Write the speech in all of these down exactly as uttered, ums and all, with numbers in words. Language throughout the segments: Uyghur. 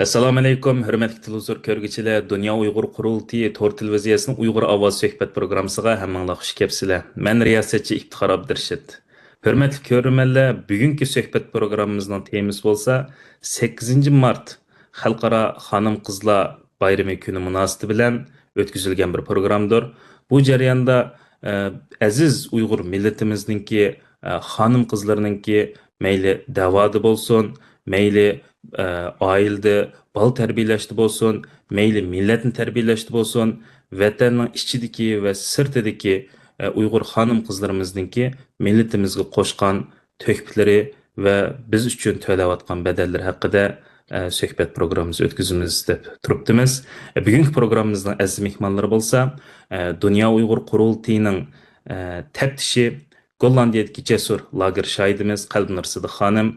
ئەسسالامۇئەلەيكۇم، ھۆرمەتلىك تېلېۋىزور كۆرگۈچىلەر، دۇنيا ئۇيغۇر قۇرۇلتىيى تور تېلېۋىزىيەسىنىڭ ئۇيغۇر ئاۋازى سۆھبەت پروگراممىسىغا ھەممىڭلار خۇش كەپسىلەر. مەن رىياسەتچى ئىپتىخار ئابدۇرېشىت. ھۆرمەتلىك كۆرۈرمەنلەر، بۈگۈنكى سۆھبەت پروگراممىمىزنىڭ تېمىسى بولسا سەككىزىنچى مارت خەلقئارا خانىم-قىزلار بايرىمى كۈنى مۇناسىۋىتى بىلەن ئۆتكۈزۈلگەن بىر پروگرامدۇر. بۇ جەرياندا، ئە، ئەزىز ئۇيغۇر مىللىتىمىزنىڭكى، ئە، خانىم-قىزلىرىنىڭكى مەيلى دەۋادا بولسۇن، مەيلى، ئە، ئائىلىدە بالا تەربىيەلەشتە بولسۇن، مەيلى مىللەتنى تەربىيەلەشتە بولسۇن، ۋەتەننىڭ ئىچىدىكى ۋە سىرتىدىكى، ئە، ئۇيغۇر خانىم-قىزلىرىمىزنىڭكى مىللىتىمىزگە قوشقان تۆھپىلىرى ۋە بىز ئۈچۈن تۆلەۋاتقان بەدەللىرى ھەققىدە، ئە، سۆھبەت پروگراممىمىزنى ئۆتكۈزىمىز دەپ تۇرۇپتىمىز. ئە، بۈگۈنكى پروگراممىمىزنىڭ ئەزىز مېھمانلىرى بولسا، ئە، دۇنيا ئۇيغۇر قۇرۇلتىيىنىڭ، ئە، تەپتىشى، گوللاندىيەدىكى جەسۇر لاگېر شاھىتىمىز قەلبىنۇر سىدىق خانىم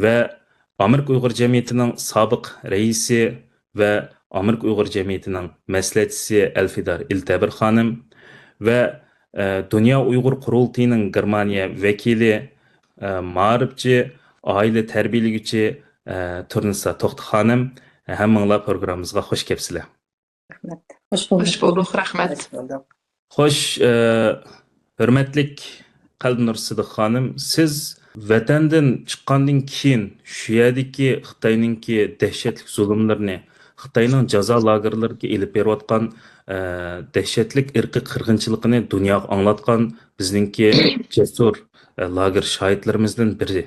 ۋە ئامېرىكا ئۇيغۇر جەمئىيىتىنىڭ سابىق رەئىسى ۋە ئامېرىكا ئۇيغۇر جەمئىيىتىنىڭ مەسلىھەتچىسى ئەلفىدار ئىلتەبىر خانىم ۋە، ئە، دۇنيا ئۇيغۇر قۇرۇلتىيىنىڭ گېرمانىيە ۋەكىلى، ئە، مائارىپچى، ئائىلە تەربىيەلىگۈچى، ئە، تۇرنىسا توختى خانىم، ھەممىڭلار پروگراممىمىزغا خۇش كەپسىلەر. رەھمەت. خۇش بولدۇق. خۇش بولدۇق، رەھمەت. خۇش بولدۇق. خوش، ئە، ھۆرمەتلىك قەلبىنۇر سىدىق خانىم، سىز ۋەتەندىن چىققاندىن كېيىن شۇ يەردىكى خىتاينىڭكى دەھشەتلىك زۇلۇملىرىنى، خىتاينىڭ جازا لاگېرلىرىدىكى ئېلىپ بېرىۋاتقان، ئە، دەھشەتلىك ئىرقىي قىرغىنچىلىقىنى دۇنياغا ئاڭلاتقان بىزنىڭكى جەسۇر، ئە، لاگېر شاھىتلىرىمىزدىن بىرى.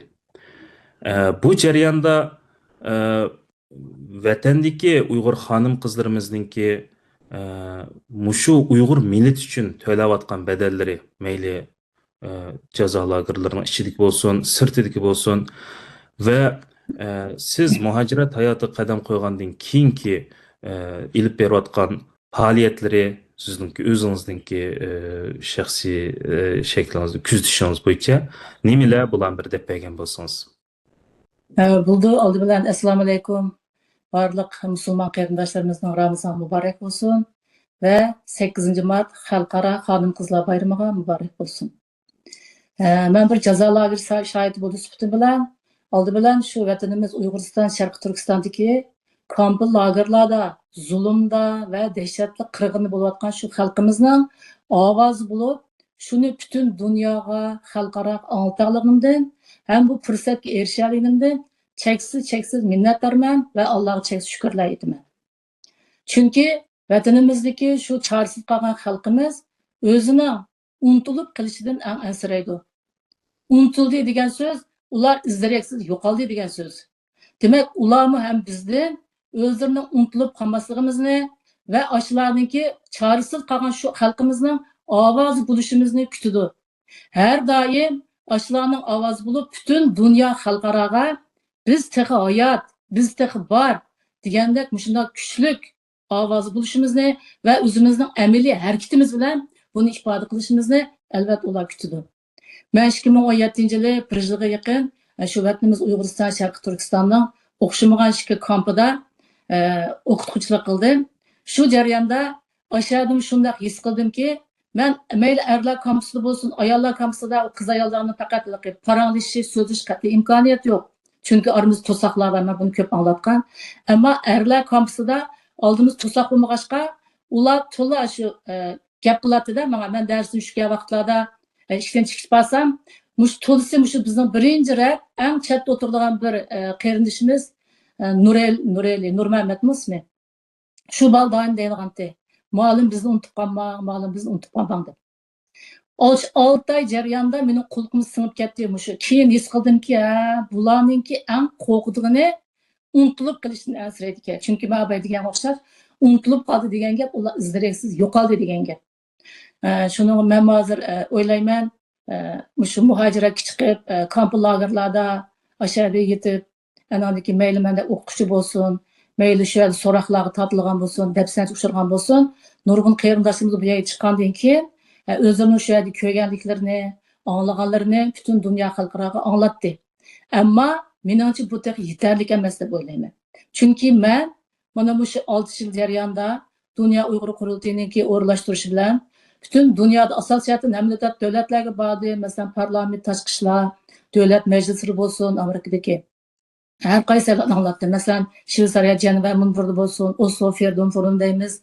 ئە، بۇ جەرياندا، ئە، ۋەتەندىكى ئۇيغۇر خانىم-قىزلىرىمىزنىڭكى، ئە، مۇشۇ ئۇيغۇر مىللىتى ئۈچۈن تۆلەۋاتقان بەدەللىرى، مەيلى، ئە، جازا لاگېرلىرىنىڭ ئىچىدىكى بولسۇن، سىرتىدىكى بولسۇن ۋە، ئە، سىز مۇھاجىرەت ھاياتىغا قەدەم قويغاندىن كېيىنكى، ئە، ئېلىپ بېرىۋاتقان پائالىيەتلىرى، سىزنىڭكى ئۆزىڭىزنىڭكى، ئە، شەخسىي، ئە، شەكلىڭىزنى كۆزىتىشىڭىز بويىچە نېمىلەر، بۇلارنى بىر دەپ بەرگەن بولسىڭىز. ئە، بولدى، ئالدى بىلەن ئەسسالامۇئەلەيكۇم. بارلىق مۇسۇلمان قېرىنداشلىرىمىزنىڭ رامىزان مۇبارەك بولسۇن ۋە سەككىزىنچى مارت خەلقئارا خانىم-قىزلار بايرىمىغا مۇبارەك بولسۇن. ئە، مەن بىر جازا لاگېر شا-، شاھىتى بولۇش سۈپىتىم بىلەن، ئالدى بىلەن شۇ ۋەتىنىمىز ئۇيغۇرىستان، شەرقىي تۈركىستاندىكى كامپا لاگېرلاردا، زۇلۇمدا ۋە دەھشەتلىك قىرغىندا بولۇۋاتقان شۇ خەلقىمىزنىڭ ئاۋازى بولۇپ، شۇنى پۈتۈن دۇنياغا، خەلقئاراغا ئاڭلىتالىغىنىمدىن ھەم بۇ پۇرسەتكە ئېرىشەلىگىنىمدىن چەكسىز، چەكسىز مىننەتدارمەن ۋە ئاللاغا چەكسىز شۈكۈرلەر ئېيتىمەن. چۈنكى ۋەتىنىمىزدىكى شۇ چارىسىز قالغان خەلقىمىز ئۆزىنىڭ ئۇنتۇلۇپ قېلىشىدىن ئەڭ ئەنسىرەيدۇ. ئۇنتۇلدى دېگەن سۆز، ئۇلار ئىز-دېرەكسىز يوقالدى دېگەن سۆز. دېمەك، ئۇلارمۇ ھەم بىزدىن ئۆزلىرىنىڭ ئۇنتۇلۇپ قالماسلىقىمىزنى ۋە ئاشۇلارنىڭكى چارىسىز قالغان شۇ خەلقىمىزنىڭ ئاۋازى بولۇشىمىزنى كۈتىدۇ. ھەر دائىم ئاشۇلارنىڭ ئاۋازى بولۇپ، پۈتۈن دۇنيا خەلقئاراغا «بىز تېخى ھايات، بىز تېخى بار» دېگەندەك مۇشۇنداق كۈچلۈك ئاۋازى بولۇشىمىزنى ۋە ئۆزىمىزنىڭ ئەمەلىي ھەرىكىتىمىز بىلەن بۇنى ئىپادە قىلىشىمىزنى، ئەلۋەتتە، ئۇلار كۈتىدۇ. مەن ئىككى مىڭ ئون يەتتىنچى يىلى بىر يىلغا يېقىن، ئە، شۇ ۋەتىنىمىز ئۇيغۇرىستان، شەرقىي تۈركىستاننىڭ ئوخشىمىغان ئىككى كامپىدا، ئە، ئوقۇتقۇچىلىق قىلدىم. شۇ جەرياندا ئاشۇ يەردىمۇ شۇنداق ھېس قىلدىمكى، مەن مەيلى ئەرلەر كامپۇسىدا بولسۇن، ئاياللار كامپۇسىدا قىز-ئاياللارنى پەقەت پاراڭلىشىش، سۆزلىشىش قەتئىي ئىمكانىيەت يوق. چۈنكى ئارىمىزدا توساقلار بار، مەن بۇنى كۆپ ئاڭلاتقان. ئەمما ئەرلەر كامپۇسىدا ئالدىمىزدا توساق بولمىغاچقا، ئۇلار تولا شۇ، ئە، گەپ قىلاتتى-دە ماڭا، مەن دەرستىن چۈشكەن ۋاقىتلاردا، ئە، ئىشىكتىن چىقىپ بارسام، مۇشۇ تولىسى مۇشۇ بىزنىڭ بىرىنچى رەت ئەڭ چەتتە ئولتۇرىدىغان بىر، ئە، قېرىندىشىمىز، ئە، نۇرەل-، نۇرەلى، نۇرمەمەتمۇ ئىسمى. شۇ بالا دائىم دەيدىغانتى، «مۇئەللىم، بىزنى ئۇنتۇپ قالماڭ، مۇئەللىم، بىزنى ئۇنتۇپ قالماڭ» دەپ. ئالتە، ئالتە ئاي جەريانىدا مېنىڭ قۇلىقىمغا سىڭىپ كەتتى مۇشۇ. كېيىن ھېس قىلدىمكى، ھە، بۇلارنىڭكى ئەڭ قورقىدىغىنى ئۇنتۇلۇپ قېلىشتىن ئەنسىرەيدىكەن. چۈنكى مەن بايا دېگەنگە ئوخشاش، ئۇنتۇلۇپ قالدى دېگەن گەپ، ئۇلار ئىز-دېرەكسىز يوقالدى دېگەن گەپ. ئە، شۇنىڭغا مەنمۇ ھازىر، ئە، ئويلايمەن، ئە، مۇشۇ مۇھاجىرەتكە چىقىپ، ئە، كامپا لاگېرلاردا، ئاشۇ يەردە يېتىپ، ئاناندىن كېيىن مەيلى مەندەك ئوقۇتقۇچى بولسۇن، مەيلى شۇ يەردە سوراقلارغا تارتىلغان بولسۇن، دەپسەندىچىلىككە ئۇچرىغان بولسۇن، نۇرغۇن قېرىنداشلىرىمىز بۇ يەرگە چىققاندىن كېيىن، ئە، ئۆزلىرىنىڭ شۇ يەردە كۆرگەنلىكلىرىنى، ئاڭلىغانلىرىنى پۈتۈن دۇنيا خەلقئاراغا ئاڭلاتتى. ئەمما مېنىڭچە بۇ تېخى يېتەرلىك ئەمەس دەپ ئويلايمەن. چۈنكى مەن مانا مۇشۇ ئالتە يىل جەريانىدا دۇنيا ئۇيغۇر قۇرۇلتىيىنىڭكى ئورۇنلاشتۇرۇشى بىلەن پۈتۈن دۇنيادا، ئاساسىي جەھەتتىن ھەممە دۆلەت، دۆلەتلەرگە باردىم. مەسىلەن، پارلامېنت، تاشقى ئىشلار، دۆلەت مەجلىسلىرى بولسۇن، ئامېرىكىدىكى. ھەر قايسى ئەللەرنى ئاڭلاتتىم. مەسىلەن، شۋېتسارىيە جەنۋە مۇنبىرىدا بولسۇن، ئوسلو فېردوم فورۇم دەيمىز.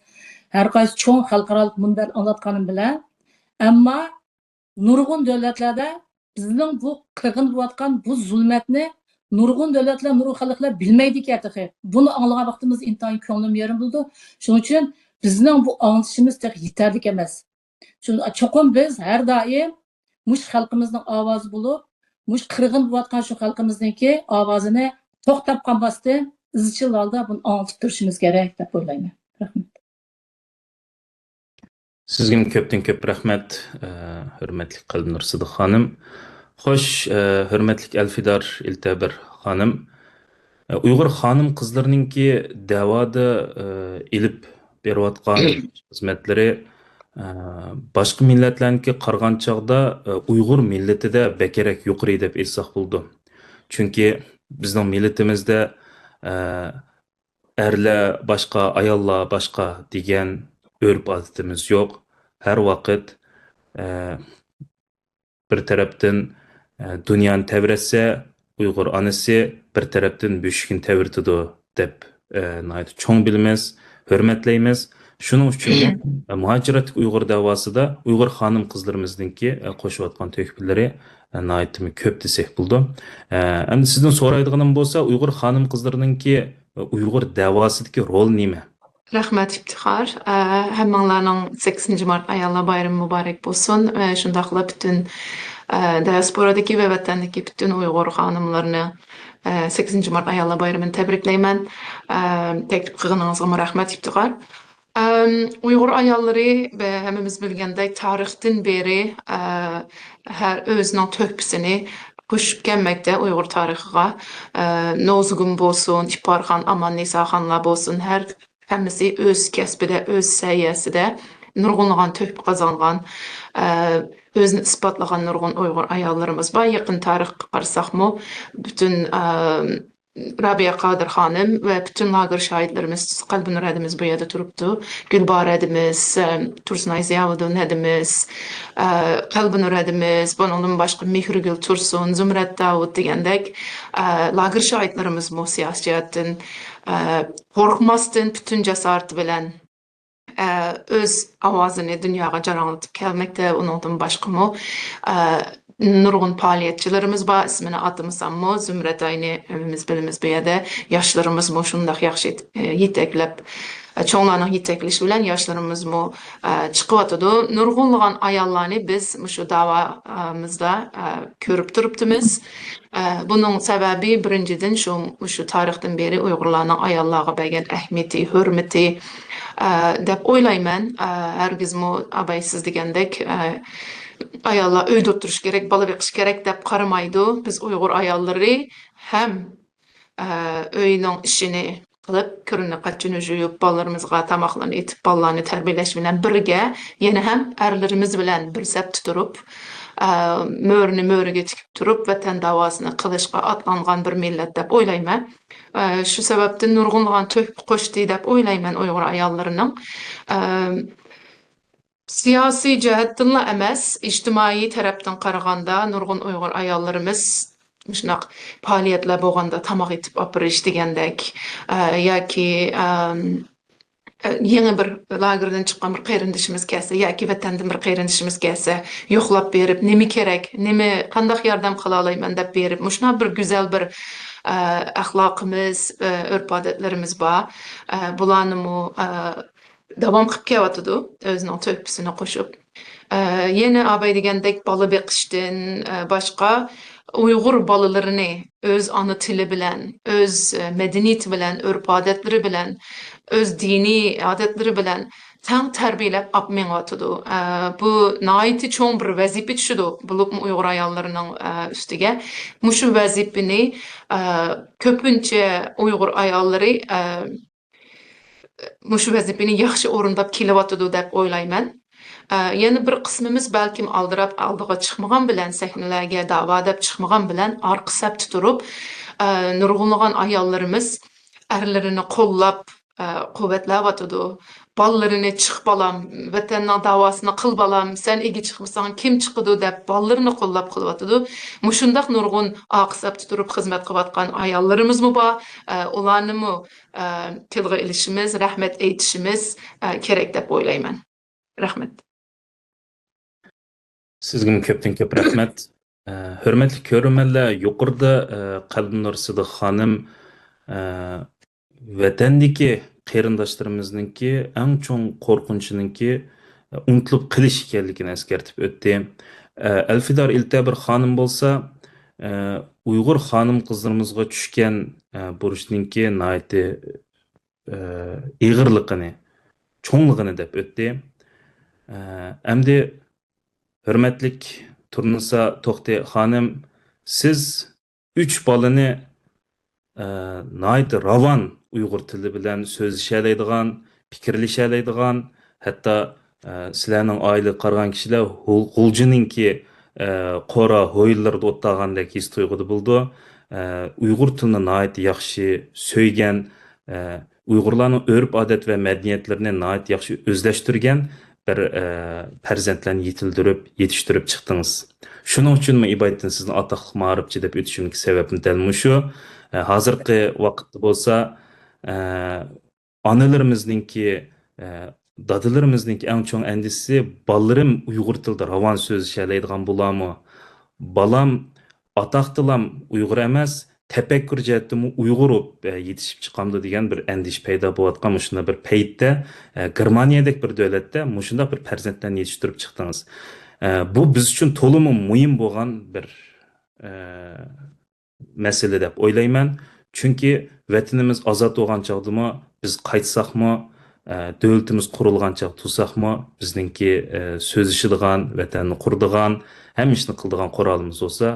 ھەر قايسى چوڭ خەلقئارالىق مۇنبەر ئاڭلاتقىنىم بىلەن، ئەمما نۇرغۇن دۆلەتلەردە بىزنىڭ بۇ قىرغىن بولۇۋاتقان بۇ زۇلمەتنى نۇرغۇن دۆلەتلەر، نۇرغۇن خەلقلەر بىلمەيدىكەن تېخى. بۇنى ئاڭلىغان ۋاقتىمىزدا ئىنتايىن كۆڭلۈم يېرىم بولىدۇ. شۇنىڭ ئۈچۈن بىزنىڭ بۇ ئاڭلىتىشىمىز تېخى يېتەرلىك ئەمەس. شۇ، چوقۇم بىز ھەر دائىم مۇشۇ خەلقىمىزنىڭ ئاۋازى بولۇپ، مۇشۇ قىرغىن بولۇۋاتقان شۇ خەلقىمىزنىڭكى ئاۋازىنى توختاپ قالماستىن، ئىزچىل ھالدا بۇنى ئاڭلىتىپ تۇرۇشىمىز كېرەك دەپ ئويلايمەن. رەھمەت. سىزگىمۇ كۆپتىن كۆپ رەھمەت، ئە، ھۆرمەتلىك قەلبىنۇر سىدىق خانىم. خوش، ئە، ھۆرمەتلىك ئەلفىدار ئىلتەبىر خانىم. ئە، ئۇيغۇر خانىم قىزلىرىنىڭكى دەۋادا، ئە، ئېلىپ بېرىۋاتقان خىزمەتلىرى، ئە، باشقا مىللەتلەرنىڭكىگە قارىغان چاغدا، ئە، ئۇيغۇر مىللىتىدە بەكرەك يۇقىرى دەپ ئېيتساق بولىدۇ. چۈنكى بىزنىڭ مىللىتىمىزدە، ئە، ئەرلەر باشقا، ئاياللار باشقا دېگەن ئۆرپ-ئادىتىمىز يوق. ھەر ۋاقىت، ئە، بىر تەرەپتىن، ئە، دۇنيانى تەۋرەتسە، ئۇيغۇر ئانىسى بىر تەرەپتىن بۆشۈكنى تەۋرىتىدۇ دەپ، ئە، ناھايىتى چوڭ بىلىمىز، ھۆرمەتلەيمىز. شۇنىڭ ئۈچۈن، ئە، مۇھاجىرەتتىكى ئۇيغۇر دەۋاسىدا ئۇيغۇر خانىم-قىزلىرىمىزنىڭكى، ئە، قوشۇۋاتقان تۆھپىلىرى، ئە، ناھايىتىمۇ كۆپ دېسەك بولىدۇ. ئە، ئەمدى سىزدىن سورايدىغىنىم بولسا، ئۇيغۇر خانىم-قىزلىرىنىڭكى، ئە، ئۇيغۇر دەۋاسىدىكى رولى نېمە؟ رەھمەت، ئىپتىخار. ئە، ھەممىڭلارنىڭ سەككىزىنچى مارت ئاياللار بايرىمى مۇبارەك بولسۇن. ئە، شۇنداقلا پۈتۈن، ئە، دىياسپورادىكى ۋە ۋەتەندىكى پۈتۈن ئۇيغۇر خانىملىرىنى، ئە، سەككىزىنچى مارت ئاياللار بايرىمىنى تەبرىكلەيمەن. ئە، تەكلىپ قىلغىنىڭىزغىمۇ رەھمەت، ئىپتىخار. ئەم، ئۇيغۇر ئاياللىرى، بە-، ھەممىمىز بىلگەندەك، تارىختىن بېرى، ئە، ھەر ئۆزىنىڭ تۆھپىسىنى قوشۇپ كەلمەكتە ئۇيغۇر تارىخىغا. ئە، نوزۇگۇم بولسۇن، ئىپارخان، ئاماننىساخانلار بولسۇن، ھەر ھەممىسى ئۆز كەسپىدە، ئۆز سەھىيەسىدە نۇرغۇنلىغان تۆھپە قازانغان، ئە، ئۆزىنى ئىسپاتلىغان نۇرغۇن ئۇيغۇر ئاياللىرىمىز بار. يېقىن تارىخقا قارىساقمۇ، پۈتۈن، ئە، رابىيە قادىر خانىم ۋە پۈتۈن لاگېر شاھىتلىرىمىز، قەلبىنۇر ھەدىمىز بۇ يەردە تۇرۇپتۇ. گۈلباھار ھەدىمىز، ئە، تۇرسۇنئاي زىياۋۇدۇن ھەدىمىز، ئە، قەلبىنۇر ھەدىمىز، بۇنىڭدىن باشقا مېھرىگۈل تۇرسۇن، زۇمرەت داۋۇت دېگەندەك، ئە، لاگېر شاھىتلىرىمىزمۇ سىياسىي جەھەتتىن، ئە، قورقماستىن پۈتۈن جاسارىتى بىلەن، ئە، ئۆز ئاۋازىنى دۇنياغا جاراڭلىتىپ كەلمەكتە. ئۇنىڭدىن باشقىمۇ، ئە، نۇرغۇن پائالىيەتچىلىرىمىز بار. ئىسمىنى ئاتىمىساممۇ، زۇمرەت ئاينى ھەممىمىز بىلىمىز بۇ يەردە. ياشلىرىمىزمۇ شۇنداق ياخشى، ئە، يېتەكلەپ، ئە، چوڭلارنىڭ يېتەكلىشى بىلەن ياشلىرىمىزمۇ، ئە، چىقىۋاتىدۇ. نۇرغۇنلىغان ئاياللارنى بىز مۇشۇ داۋامىزدا، ئە، كۆرۈپ تۇرۇپتىمىز. ئە، بۇنىڭ سەۋەبى بىرىنچىدىن شۇ، مۇشۇ تارىختىن بېرى ئۇيغۇرلارنىڭ ئاياللارغا بەرگەن ئەھمىيىتى، ھۆرمىتى، ئە، دەپ ئويلايمەن. ئە، ھەرگىزمۇ ئاباي سىز دېگەندەك، ئە، ئاياللار ئۆيدە ئولتۇرۇش كېرەك، بالا بېقىش كېرەك دەپ قارىمايدۇ. بىز ئۇيغۇر ئاياللىرى ھەم، ئە، ئۆينىڭ ئىشىنى قىلىپ، كىرىنى قاچىنى يۇيۇپ، بالىلىرىمىزغا تاماقلارنى ئېتىپ، بالىلارنى تەربىيەلەش بىلەن بىرگە، يەنە ھەم ئەرلىرىمىز بىلەن بىر سەپتە تۇرۇپ، ئە، مۆرىنى مۆرىگە تىكىپ تۇرۇپ، ۋەتەن داۋاسىنى قىلىشقا ئاتلانغان بىر مىللەت دەپ ئويلايمەن. ئە، شۇ سەۋەبتىن نۇرغۇنلىغان تۆھپە قوشتى دەپ ئويلايمەن ئۇيغۇر ئاياللىرىنىڭ. ئە، سىياسىي جەھەتتىنلا ئەمەس، ئىجتىمائىي تەرەپتىن قارىغاندا، نۇرغۇن ئۇيغۇر ئاياللىرىمىز مۇشۇنداق پائالىيەتلەر بولغاندا تاماق ئېتىپ ئاپىرىش دېگەندەك، ئە، ياكى، ئەم، ئە، يېڭى بىر لاگېردىن چىققان بىر قېرىندىشىمىز كەلسە ياكى ۋەتەندىن بىر قېرىندىشىمىز كەلسە، يوقلاپ بېرىپ، نېمە كېرەك، نېمە، قانداق ياردەم قىلالايمەن دەپ بېرىپ، مۇشۇنداق بىر گۈزەل بىر، ئە، ئەخلاقىمىز، ئە، ئۆرپ-ئادەتلىرىمىز بار. ئە، بۇلارنىمۇ، ئە، داۋام قىلىپ كېلىۋاتىدۇ، ئۆزىنىڭ تۆھپىسىنى قوشۇپ. ئە، يەنە ئاباي دېگەندەك بالا بېقىشتىن، ئە، باشقا ئۇيغۇر بالىلىرىنى ئۆز ئانا تىلى بىلەن، ئۆز، ئە، مەدەنىيىتى بىلەن، ئۆرپ-ئادەتلىرى بىلەن، ئۆز دىنىي ئادەتلىرى بىلەن تەڭ تەربىيەلەپ ئاپ مېڭىۋاتىدۇ. ئە، بۇ ناھايىتى چوڭ بىر ۋەزىپە چۈشىدۇ، بولۇپمۇ ئۇيغۇر ئاياللىرىنىڭ، ئە، ئۈستىگە. مۇشۇ ۋەزىپىنى، ئە، كۆپىنچە ئۇيغۇر ئاياللىرى، ئە، مۇشۇ ۋەزىپىنى ياخشى ئورۇنداپ كېلىۋاتىدۇ دەپ ئويلايمەن. ئە، يەنە بىر قىسمىمىز بەلكىم ئالدىراپ ئالدىغا چىقمىغان بىلەن، سەھنىلەرگە داۋا دەپ چىقمىغان بىلەن ئارقا سەپتە تۇرۇپ، ئە، نۇرغۇنلىغان ئاياللىرىمىز ئەرلىرىنى قوللاپ، ئە، قۇۋۋەتلەۋاتىدۇ. بالىلىرىنى «چىق بالام، ۋەتەننىڭ داۋاسىنى قىل بالام، سەن ئىگە چىقمىساڭ كىم چىقىدۇ؟» دەپ بالىلىرىنى قوللاپ قېلىۋاتىدۇ. مۇشۇنداق نۇرغۇن ئارقا سەپتە تۇرۇپ خىزمەت قىلىۋاتقان ئاياللىرىمىزمۇ بار. ئە، ئۇلارنىمۇ، ئە، تىلغا ئېلىشىمىز، رەھمەت ئېيتىشىمىز، ئە، كېرەك دەپ ئويلايمەن. رەھمەت. سىزگىمۇ كۆپتىن كۆپ رەھمەت. ئە، ھۆرمەتلىك كۆرۈرمەنلەر، يۇقىرىدا، ئە، قەلبىنۇر سىدىق خانىم، ئە، ۋەتەندىكى قېرىنداشلىرىمىزنىڭكى ئەڭ چوڭ قورقۇنچىنىڭكى، ئە، ئۇنتۇلۇپ قېلىش ئىكەنلىكىنى ئەسكەرتىپ ئۆتتى. ئە، ئەلفىدار ئىلتەبىر خانىم بولسا، ئە، ئۇيغۇر خانىم-قىزلىرىمىزغا چۈشكەن، ئە، بۇرچنىڭكى ناھايىتى، ئە، ئېغىرلىقىنى، چوڭلۇقىنى دەپ ئۆتتى. ئە، ئەمدى ھۆرمەتلىك تۇرنىسا توختى خانىم، سىز ئۈچ بالىنى، ئە، ناھايىتى راۋان ئۇيغۇر تىلى بىلەن سۆزلىشەلەيدىغان، پىكىرلىشەلەيدىغان، ھەتتا، ئە، سىلەرنىڭ ئائىلىگە قارىغان كىشىلەر غۇ-، غۇلجىنىڭكى، ئە، قورا ھويلىلىرىدا ئولتۇرغاندەك ھېس تۇيغۇدا بولىدۇ. ئە، ئۇيغۇر تىلىنى ناھايىتى ياخشى سۆيگەن، ئە، ئۇيغۇرلارنىڭ ئۆرپ-ئادەت ۋە مەدەنىيەتلىرىنى ناھايىتى ياخشى ئۆزلەشتۈرگەن بىر، ئە، پەرزەنتلەرنى يېتىلدۈرۈپ، يېتىشتۈرۈپ چىقتىڭىز. شۇنىڭ ئۈچۈنمۇ ئىبادىتىن سىزنى ئاتاقلىق مائارىپچى دەپ ئۆتۈشۈمدىكى سەۋەبمۇ دەل مۇشۇ. ئە، ھازىرقى ۋاقىتتا بولسا، ئە، ئانىلىرىمىزنىڭكى، ئە، دادىلىرىمىزنىڭكى ئەڭ چوڭ ئەندىشىسى، بالىلىرىم ئۇيغۇر تىلىدا راۋان سۆزلىشەلەيدىغان بولامۇ؟ بالام ئاتاقتىلام ئۇيغۇر ئەمەس، تەپەككۇر جەھەتتىمۇ ئۇيغۇر بولۇپ، ئە، يېتىشىپ چىقامدۇ دېگەن بىر ئەندىشە پەيدا بولۇۋاتقان مۇشۇنداق بىر پەيتتە، ئە، گېرمانىيەدەك بىر دۆلەتتە مۇشۇنداق بىر پەرزەنتلەرنى يېتىشتۈرۈپ چىقتىڭىز. ئە، بۇ بىز ئۈچۈن تولىمۇ مۇھىم بولغان بىر، ئە، مەسىلە دەپ ئويلايمەن. چۈنكى ۋەتىنىمىز ئازاد بولغان چاغدىمۇ، بىز قايتساقمۇ، ئە، دۆلىتىمىز قۇرۇلغان چاغ تۇرساقمۇ، بىزنىڭكى، ئە، سۆزلىشىدىغان، ۋەتەننى قۇرىدىغان، ھەممە ئىشنى قىلىدىغان قورالىمىز بولسا،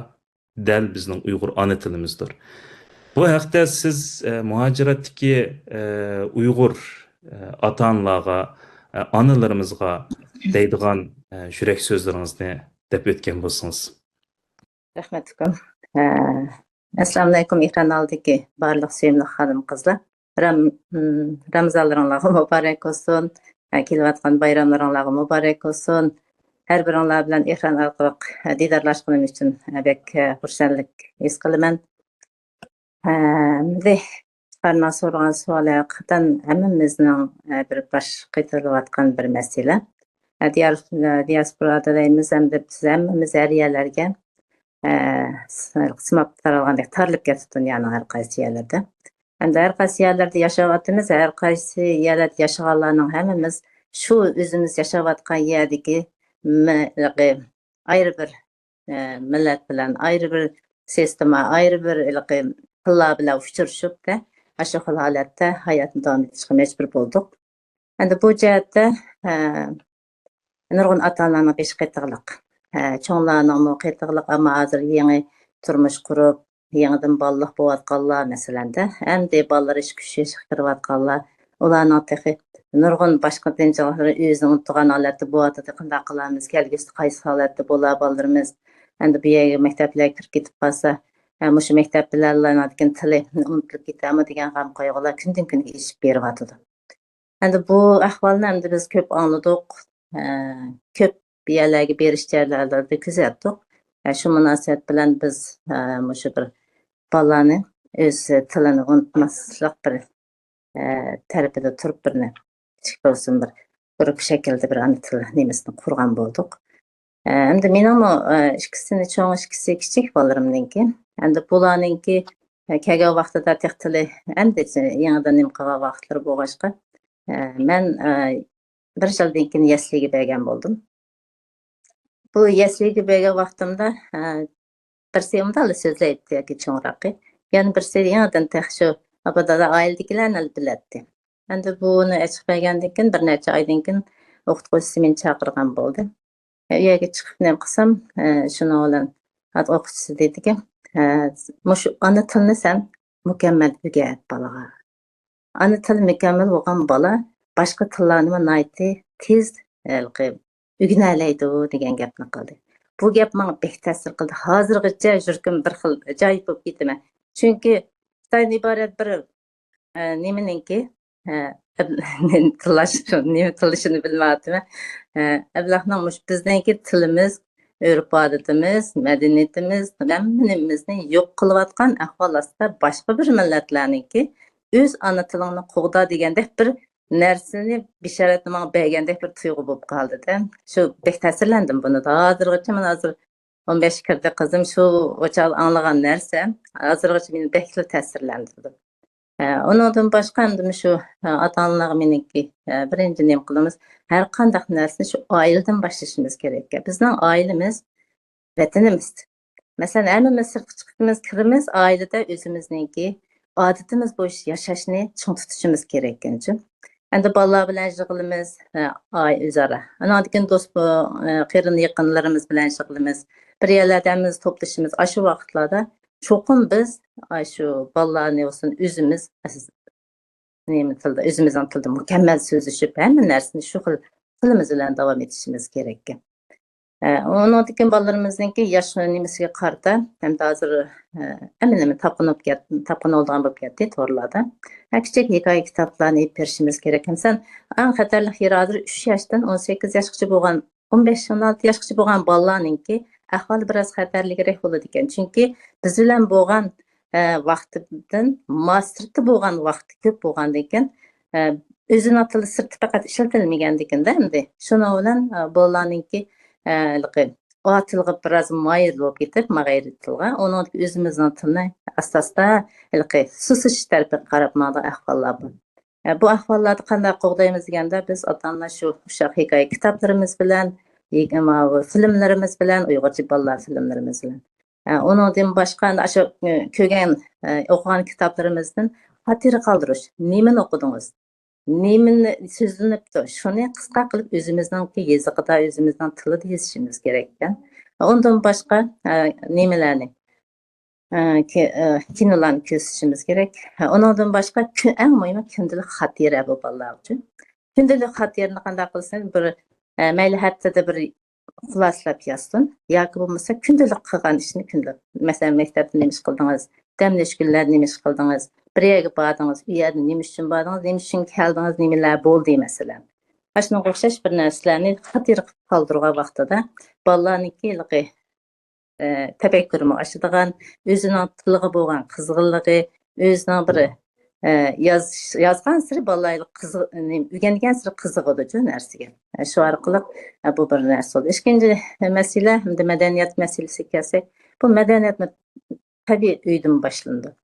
دەل بىزنىڭ ئۇيغۇر ئانا تىلىمىزدۇر. بۇ ھەقتە سىز، ئە، مۇھاجىرەتتىكى، ئە، ئۇيغۇر، ئە، ئاتا-ئانىلارغا، ئە، ئانىلىرىمىزغا دەيدىغان، ئە، يۈرەك سۆزلىرىڭىزنى دەپ ئۆتكەن بولسىڭىز. رەھمەت، ئۇكام. ئە، ئەسسالامۇئەلەيكۇم، ئېكران ئالدىدىكى بارلىق سۆيۈملۈك خانىم-قىزلار. رام-، م، رامىزانلىرىڭلارغا مۇبارەك بولسۇن. ئە، كېلىۋاتقان بايراملىرىڭلارغا مۇبارەك بولسۇن. ھەر بىرىڭلار بىلەن ئېكران ئارقىلىق، ئە، دىدارلاشقىنىم ئۈچۈن، ئە، بەك، ئە، خۇرسەنلىك ھېس قىلىمەن. ئەمدى ئىپتىخارنىڭ سورىغان سوئالى ھەقىقەتەن ھەممىمىزنىڭ، ئە، بىر باش قېتىلىۋاتقان بىر مەسىلە. ئە، دىيار-، ئە، دىياسپورادا دەيمىز، ئەمدى بىز ھەممىمىز ھەر يەرلەرگە، ئە، س-، سىماب تارالغاندەك تارىلىپ كەتتى دۇنيانىڭ ھەر قايسى يەرلىرىدە. ئەمدى ھەر قايسى يەرلەردە ياشاۋاتىمىز، ھەر قايسى يەرلەردە ياشىغانلارنىڭ ھەممىمىز شۇ ئۆزىمىز ياشاۋاتقان يەردىكى مە-، ئايرى بىر، ئە، مىللەت بىلەن، ئايرى بىر سىستېما، ئايرى بىر ھېلىقى تىللار بىلەن ئۇچرىشىپ، ئاشۇ خىل ھالەتتە ھاياتنى داۋام ئېتىشقا مەجبۇر بولدۇق. ئەمدى بۇ جەھەتتە، ئە، نۇرغۇن ئاتا-ئانىلارنىڭ بېشى قېتىقلىق. ئە، چوڭلارنىڭمۇ قېتىقلىق، ئەمما ھازىر يېڭى تۇرمۇش قۇرۇپ، يېڭىدىن بالىلىق بولۇۋاتقانلار، مەسىلەندە، ئەمدى بالىلىرى ئىككى-ئۈچ ياشقا كىرىۋاتقانلار، ئۇلارنىڭ تېخى نۇرغۇن باشقا دىنچىلىقلىرى ئۆزىنى ئۇنتۇغان ھالەتتە بولۇۋاتىدۇ. قانداق قىلارمىز؟ كەلگۈسىدە قايسى ھالەتتە بولار بالىلىرىمىز؟ ئەمدى بۇ يەرگە مەكتەپلەرگە كىرىپ كېتىپ قالسا، ئە، مۇشۇ مەكتەپ بىلەنلا ئانىڭدىكىن تىلى ئۇنتۇلۇپ كېتەرمۇ دېگەن غەم-قايغۇلار كۈندىن-كۈنگە ئېشىپ بېرىۋاتىدۇ. ئەمدى بۇ ئەھۋالنى ئەمدى بىز كۆپ ئاڭلىدۇق، ئە، كۆپ يەرلەرگە بېرىش جەريانلىرىدا كۆزەتتۇق. ئە، شۇ مۇناسىۋەت بىلەن بىز، ئە، مۇشۇ بىر بالىلارنى ئۆز تىلىنى ئۇنتۇماسلىق بىر، ئە، تەرىپىدە تۇرۇپ بىرنى كىچىك بولسۇن بىر گۇرۇپپا شەكلىدە بىر ئانا تىل نېمىسىنى قۇرغان بولدۇق. ئە، ئەمدى مېنىڭمۇ، ئە، ئىككىسىنى چوڭ، ئىككىسى كىچىك بالىلىرىمنىڭكى. ئەمدى بۇلارنىڭكى، ئە، كەلگەن ۋاقتىدا تېخى تىلى ئەمدى يېڭىدىن نېمە قىلغان ۋاقىتلىرى بولغاچقا، ئە، مەن، ئە، بىر يىلدىن كېيىن يەسلىگە بەرگەن بولدۇم. بۇ يەسلىگە بەرگەن ۋاقتىمدا، ئە، بىرسى ئۇنداقلا سۆزلەيتتى ياكى چوڭراقى. يەنە بىرسى يېڭىدىن تېخى شۇ ئابا دادا ئائىلىدىكىلەرنى بىلەتتى. ئەمدى بۇنى ئېچىق بەرگەندىن كېيىن، بىر نەچچە ئايدىن كېيىن ئوقۇتقۇچىسى مېنى چاقىرغان بولدى. ئە، ئۇ يەرگە چىقىپ نېمە قىلسام، ئە، شۇنىڭ بىلەن ئوقۇتقۇچىسى دېدىكى، ئە، مۇشۇ ئانا تىلنى سەن مۇكەممەل ئۆگەت بالىغا. ئانا تىل مۇكەممەل بولغان بالا باشقا تىللارنىمۇ ناھايىتى تېز، ھېلىقى، ئۆگىنەلەيدۇ دېگەن گەپنى قىلدى. بۇ گەپ ماڭا بەك تەسىر قىلدى. ھازىرغىچە يۈرىكىم بىر خىل ئاجايىپ بولۇپ كېتىمەن. چۈنكى خىتايدىن ئىبارەت بىر، ئە، نېمىنىڭكى، ئە، تىللاش، نېمە تىللىشىنى بىلمەيۋاتىمەن. ئە، ئەبلەخنىڭ مۇشۇ بىزنىڭكى تىلىمىز، ئۆرپ-ئادىتىمىز، مەدەنىيىتىمىز، ھەممە نېمىمىزنى يوق قىلىۋاتقان ئەھۋال ئاستىدا باشقا بىر مىللەتلەرنىڭكى «ئۆز ئانا تىلىڭنى قوغدا» دېگەندەك بىر نەرسىنى بېشارەتنى ماڭا بەرگەندەك بىر تۇيغۇ بولۇپ قالدىدە. شۇ بەك تەسىرلەندىم بۇنى. ھازىرغىچە مانا ھازىر ئون بەشكە كىردى قىزىم، شۇ چاغ ئاڭلىغان نەرسەم ھازىرغىچە مېنى بەكلا تەسىرلەندۈردى. ئە، ئۇنىڭدىن باشقا ئەمدى مۇشۇ، ئە، ئاتا-ئانىلارغا مېنىڭكى، ئە، بىرىنچى نېمە قىلىمىز، ھەر قانداق نەرسىنى شۇ ئائىلىدىن باشلىشىمىز كېرەك. بىزنىڭ ئائىلىمىز ۋەتىنىمىز. مەسىلەن، ھەممىمىز سىرتقا چىقىمىز، كىرىمىز، ئائىلىدە ئۆزىمىزنىڭكى ئادىتىمىز بويىچە ياشاشنى چىڭ تۇتۇشىمىز كېرەك، مەنچە. ئەمدى بالىلار بىلەن يىغىلىمىز، ئە، ئائىلە ئۆزئارا. ئانىڭدىن كېيىن دوست، ئە، قېرىن يېقىنلىرىمىز بىلەن يىغىلىمىز. بىر يەرلەردە ھەممىمىز توپلىشىمىز. ئاشۇ ۋاقىتلاردا چوقۇم بىز، ئاشۇ بالىلارنى بولسۇن، ئۆزىمىز، ئەس-، نېمە تىلدا، ئۆزىمىزنىڭ تىلىدا مۇكەممەل سۆزلىشىپ، ھەممە نەرسىنى شۇ خىل تىلىمىز بىلەن داۋام ئېتىشىمىز كېرەك. ئە، ئۇنىڭدىن كېيىن بالىلىرىمىزنىڭكى ياش نېمىسىگە قارىتا، ھەمدە ھازىر، ئە، ھەممە نېمە تاپقىن بولۇپ كەت-، تاپقىن بولىدىغان بولۇپ كەتتى تورلاردا. ھە، كىچىك ھېكايە كىتابلارنى ئېلىپ بېرىشىمىز كېرەك. مەسىلەن، ئەڭ خەتەرلىك يېرى ھازىر ئۈچ ياشتىن ئون سەككىز ياشقىچە بولغان، ئون بەش، ئون ئالتە ياشقىچە بولغان بالىلارنىڭكى ئەھۋالى بىراز خەتەرلىكرەك بولىدىكەن. چۈنكى بىز بىلەن بولغان، ئە، ۋاقتىدىن ما سىرتتا بولغان ۋاقتى كۆپ بولغاندىن كېيىن، ئە، ئۆزىنىڭ تىلى سىرتتا پەقەت ئىشلىتىلمىگەندىكىن-دە ئەمدى. شۇنىڭ بىلەن، ئە، بالىلارنىڭكى، ئە، ھېلىقى ئا تىلغا بىراز مايىل بولۇپ كېتىپ، ما غەيرىي تىلغا، ئۇنىڭ ئۆزىمىزنىڭ تىلىنى ئاستا-ئاستا ھېلىقى سۇسلىشىش تەرىپىگە قاراپ ماڭىدىغان ئەھۋاللار بار. ئە، بۇ ئەھۋاللاردا قانداق قوغدايمىز دېگەندە، بىز ئاتا-ئانىلار شۇ ئۇششاق ھېكايە كىتابلىرىمىز بىلەن، ھېك-، ماۋۇ فىلىملىرىمىز بىلەن، ئۇيغۇرچە بالىلار فىلىملىرىمىز بىلەن. ئە، ئۇنىڭدىن باشقا ئاشۇ، ئە، كۆرگەن، ئە، ئوقۇغان كىتابلىرىمىزدىن خاتىرە قالدۇرۇش. نېمىنى ئوقۇدىڭىز؟ نېمىنى سۆزلىنىپتۇ؟ شۇنى قىسقا قىلىپ ئۆزىمىزنىڭكى يېزىقىدا، ئۆزىمىزنىڭ تىلىدا يېزىشىمىز كېرەككەن. ئۇندىن باشقا، ئە، نېمىلەرنى، ئە، كى-، ئە، كىنولارنى كۆرسىتىشىمىز كېرەك. ئۇنىڭدىن باشقا كۈ-، ئەڭ مۇھىمى كۈندىلىك خاتىرە بۇ بالىلار ئۈچۈن. كۈندىلىك خاتىرىنى قانداق قىلسىڭىز، بىر، ئە، مەيلى ھەپتىدە بىر خۇلاسىلاپ يازسۇن. ياكى بولمىسا كۈندىلىك قىلغان ئىشنى كۈندىلىك. مەسىلەن، مەكتەپتە نېمە ئىش قىلدىڭىز؟ دەم ئېلىش كۈنلەردە نېمە ئىش قىلدىڭىز؟ بىر يەرگە باردىڭىز، ئۇ يەردە نېمە ئۈچۈن باردىڭىز؟ نېمە ئۈچۈن كەلدىڭىز؟ نېمىلەر بولدى، مەسىلەن؟ ئاشۇنىڭغا ئوخشاش بىر نەرسىلەرنى خاتىرە قىلىپ قالدۇرغان ۋاقتىدا بالىلارنىڭكى ھېلىقى، ئە، تەپەككۇرىمۇ ئاشىدىغان، ئۆزىنىڭ تىلىغا بولغان قىزغىنلىقى، ئۆزىنىڭ بىر، ئە، ياز-، يازغانسېرى بالىلار قىزىق-، نېمە، ئۆگەنگەنسېرى قىزىغىدۇ شۇ نەرسىگە. ئە، شۇ ئارقىلىق، ئە، بۇ بىر نەرسە بولدى. ئىككىنچى مەسىلە، ئەمدى مەدەنىيەت مەسىلىسىگە كەلسەك، بۇ مەدەنىيەتمۇ تەبىئىي ئۆيدىن باشلىنىدۇ.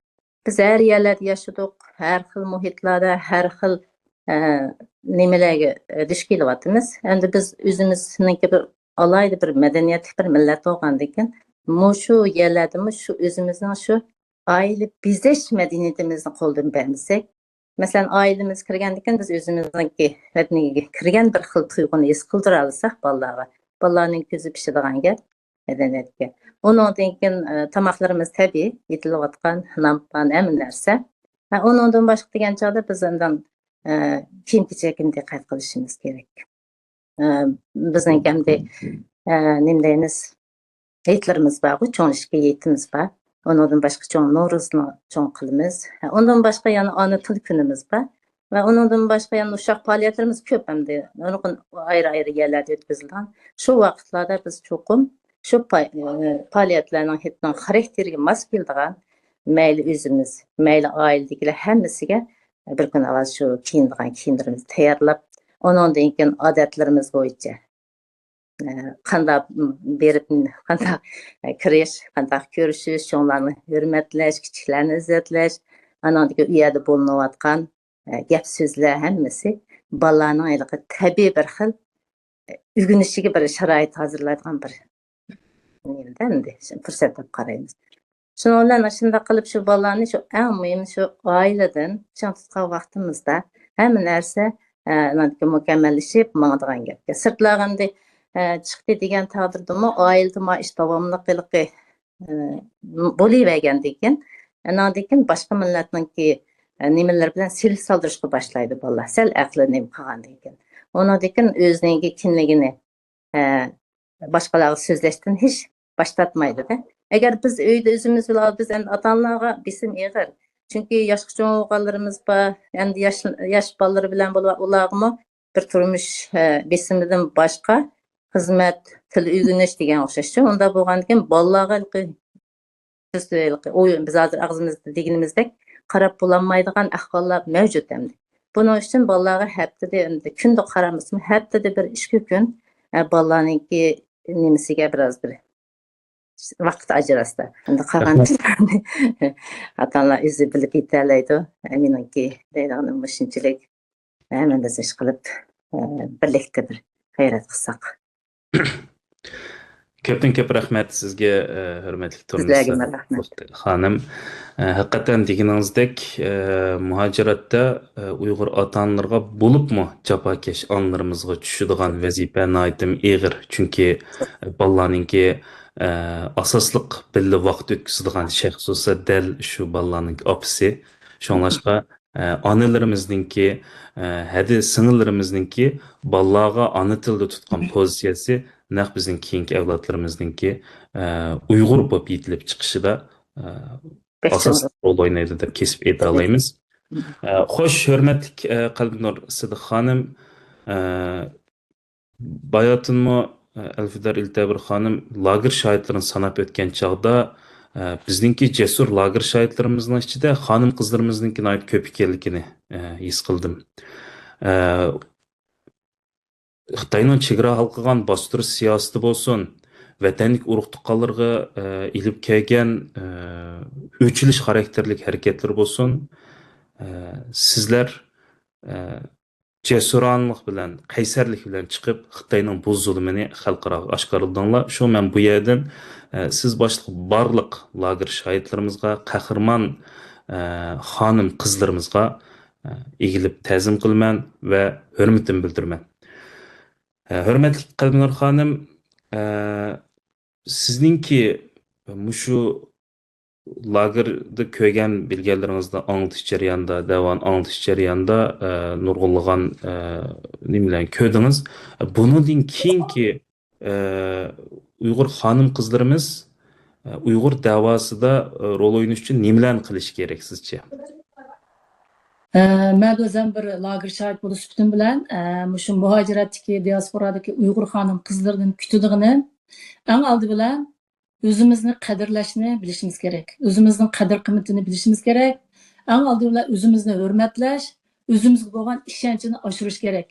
بىز ھەر يەرلەردە ياشىدۇق، ھەر خىل مۇھىتلاردا، ھەر خىل، ئە، نېمىلەرگە، ئە، دۇچ كېلىۋاتىمىز. ئەمدى بىز ئۆزىمىزنىڭكى بىر ئالاھىدە بىر مەدەنىيەتلىك بىر مىللەت بولغاندىكىن، مۇشۇ يەرلەردىمۇ شۇ ئۆزىمىزنىڭ شۇ ئائىلە بېزەش مەدەنىيىتىمىزنى قولدىن بەرمىسەك، مەسىلەن، ئائىلىمىزگە كىرگەندىكىن بىز ئۆزىمىزنىڭكى ۋەتىنىگە كىرگەن بىر خىل تۇيغۇنى ھېس قىلدۇرالىساق بالىلارغا، بالىلارنىڭ كۆزى پىشىدىغان گەپ مەدەنىيەتكە. ئۇنىڭدىن كېيىن، ئە، تاماقلىرىمىز تەبىئىي، يېتىلىۋاتقان نان، پان، ھەممە نەرسە. ھە، ئۇنىڭدىن باشقا دېگەن چاغدا بىز ئاندىن، ئە، كىيىم-كېچەككە دىققەت قىلىشىمىز كېرەك. ئە، بىزنىڭكى ئەمدى، ئە، نېمە دەيمىز، ھېيتلىرىمىز بارغۇ، چوڭ ئىككى ھېيتىمىز بار. ئۇنىڭدىن باشقا چوڭ نورۇزنى چوڭ قىلىمىز. ھە، ئۇنىڭدىن باشقا يەنە ئانا تىل كۈنىمىز بار. ۋە ئۇنىڭدىن باشقا يەنە ئۇششاق پائالىيەتلىرىمىز كۆپ ئەمدى. نۇرغۇن ئايرى-ئايرى يەرلەردە ئۆتكۈزۈلىدىغان. شۇ ۋاقىتلاردا بىز چوقۇم شۇ پا-، ئە، پائالىيەتلەرنىڭ ھېيتنىڭ خاراكتېرىگە ماس كېلىدىغان، مەيلى ئۆزىمىز، مەيلى ئائىلىدىكىلەر ھەممىسىگە بىر كۈن ئاۋۋال شۇ كىيىنىدىغان كىيىملىرىمىزنى تەييارلاپ، ئۇنىڭدىن كېيىن ئادەتلىرىمىز بويىچە، ئە، قانداق بېرىپ، قانداق كىرىش، قانداق كۆرۈشۈش، چوڭلارنى ھۆرمەتلەش، كىچىكلەرنى ئىززەتلەش، ئانىڭدىن كېيىن ئۇ يەردە بولۇنۇۋاتقان، ئە، گەپ سۆزلەر ھەممىسى بالىلارنىڭ ھېلىقى تەبىئىي بىر خىل، ئە، ئۆگىنىشىگە بىر شارائىت ھازىرلايدىغان بىر نېمىدە ئەمدى پۇرسەت دەپ قارايمىز. شۇنىڭ بىلەن شۇنداق قىلىپ شۇ بالىلارنى شۇ ئەڭ مۇھىم شۇ ئائىلىدىن چىڭ تۇتقان ۋاقتىمىزدا ھەممە نەرسە، ئە، مۇكەممەللىشىپ ماڭىدىغان گەپكەن. سىرتلارغا ئەمدى، ئە، چىقتى دېگەن تەقدىردىمۇ ئائىلىدىمۇ ئىش داۋاملىق ھېلىقى، ئە، بولۇۋەرگەندىن كېيىن، ئاناندىن كېيىن باشقا مىللەتنىڭكى، ئە، نېمىلىرى بىلەن سىلە سالدۇرۇشقا باشلايدۇ بالىلار. سەل ئەقلى نېمە قىلغاندىن كېيىن. ئۇنىڭدىن كېيىن ئۆزىنىڭكى كىملىكىنى ئە، باشقىلارغا سۆزلەشتىن ھېچ باش تارتمايدۇ-دە. ئەگەر بىز ئۆيدە ئۆزىمىز بىلەن، بىز ئەمدى ئاتا-ئانىلارغا بېسىم ئېغىر. چۈنكى ياشقا چوڭ بولغانلىرىمىز بار، ئەمدى ياش، ياش بالىلىرى بىلەن بولۇپ، ئۇلارغىمۇ بىر تۇرمۇش، ئە، بېسىمىدىن باشقا خىزمەت، تىل ئۆگىنىش دېگەن ئوخشاشچۇ. ئۇنداق بولغاندىكىن بالىلارغا ھېلىقى بىز، ھېلىقى ئويۇن، بىز ھازىر ئاغزىمىزدا دېگىنىمىزدەك قاراپ بولالمايدىغان ئەھۋاللار مەۋجۇت ئەمدى. بۇنىڭ ئۈچۈن بالىلارغا ھەپتىدە، ئەمدى كۈندە قارىمىسىمۇ، ھەپتىدە بىر ئىككى كۈن، ئە، بالىلارنىڭكى نېمىسىگە بىراز بىر ۋاقىت ئاجراتسا. ئەمدى قالغان رەھمەت. ئىشلارنى ئاتا-ئانىلار ئۆزى بىلىپ يېتەلەيدۇ. مېنىڭكى دەيدىغىنىم مۇشۇنچىلىك. ھەممىمىز ئىش قىلىپ، ئە، بىرلىكتە بىر غەيرەت قىلساق. كۆپتىن كۆپ رەھمەت سىزگە، ئە، ھۆرمەتلىك تۇرمۇش سىزلەرگىمۇ رەھمەت. خانىم. ئە، ھەقىقەتەن دېگىنىڭىزدەك، ئە، مۇھاجىرەتتە، ئە، ئۇيغۇر ئاتا-ئانىلىرىغا بولۇپمۇ جاپاكەش ئانىلىرىمىزغا چۈشىدىغان ۋەزىپە ناھايىتى ئېغىر. چۈنكى، ئە، بالىلارنىڭكى، ئە، ئاساسلىق بىللە ۋاقىت ئۆتكۈزىدىغان شەخس بولسا دەل شۇ بالىلارنىڭكى ئاپىسى. شۇڭلاشقا، ئە، ئانىلىرىمىزنىڭكى، ئە، ھەدە سىڭىللىرىمىزنىڭكى بالىلارغا ئانا تىلدا تۇتقان پوزىتسىيەسى نەق بىزنىڭ كېيىنكى ئەۋلادلىرىمىزنىڭكى، ئە، ئۇيغۇر بولۇپ يېتىلىپ چىقىشىدا، ئە، ئاساسلىق رول ئوينايدۇ دەپ كېسىپ ئېيتالايمىز. ئە، خوش، ھۆرمەتلىك، ئە، قەلبىنۇر سىدىق خانىم، ئە، باياتىنمۇ، ئە، ئەلفىدار ئىلتەبىر خانىم لاگېر شاھىتلىرىنى ساناپ ئۆتكەن چاغدا، ئە، بىزنىڭكى جەسۇر لاگېر شاھىتلىرىمىزنىڭ ئىچىدە خانىم-قىزلىرىمىزنىڭكى ناھايىتى كۆپ ئىكەنلىكىنى، ئە، ھېس قىلدىم. ئە، خىتاينىڭ چېگرا ھالقىغان باستۇرۇش سىياسىتى بولسۇن، ۋەتەندىكى ئۇرۇق-تۇغقانلىرىغا، ئە، ئېلىپ كەلگەن، ئە، ئۆچۈرۈش خاراكتېرلىك ھەرىكەتلىرى بولسۇن، ئە، سىزلەر، ئە، جەسۇرانىلىق بىلەن، قەيسەرلىك بىلەن چىقىپ، خىتاينىڭ بۇ زۇلۇمىنى خەلقئاراغا ئاشكارىلىدىڭلار. شۇ مەن بۇ يەردىن، ئە، سىز باشلىق بارلىق لاگېر شاھىتلىرىمىزغا، قەھرىمان، ئە، خانىم-قىزلىرىمىزغا، ئە، ئېگىلىپ تەزىم قىلىمەن ۋە ھۆرمىتىمنى بىلدۈرىمەن. ئە، ھۆرمەتلىك قەلبىنۇر خانىم، ئە، سىزنىڭكى مۇشۇ لاگېردا كۆرگەن بىلگەنلىرىڭىزدا ئاڭلىتىش جەريانىدا، دەۋانى ئاڭلىتىش جەريانىدا، ئە، نۇرغۇنلىغان، ئە، نېمىلەرنى كۆردىڭىز. بۇنىڭدىن كېيىنكى، ئە، ئۇيغۇر خانىم-قىزلىرىمىز، ئە، ئۇيغۇر دەۋاسىدا، ئە، رول ئوينىشى ئۈچۈن نېمىلەرنى قىلىشى كېرەك سىزچە؟ ئە، مەن ئۆزۈم بىر لاگېر شاھىت بولۇش سۈپىتىم بىلەن، ئە، مۇشۇ مۇھاجىرەتتىكى، دىياسپورادىكى ئۇيغۇر خانىم-قىزلىرىدىن كۈتىدىغىنىم، ئەڭ ئالدى بىلەن ئۆزىمىزنى قەدىرلەشنى بىلىشىمىز كېرەك. ئۆزىمىزنىڭ قەدىر-قىممىتىنى بىلىشىمىز كېرەك. ئەڭ ئالدى بىلەن ئۆزىمىزنى ھۆرمەتلەش، ئۆزىمىزگە بولغان ئىشەنچنى ئاشۇرۇش كېرەك.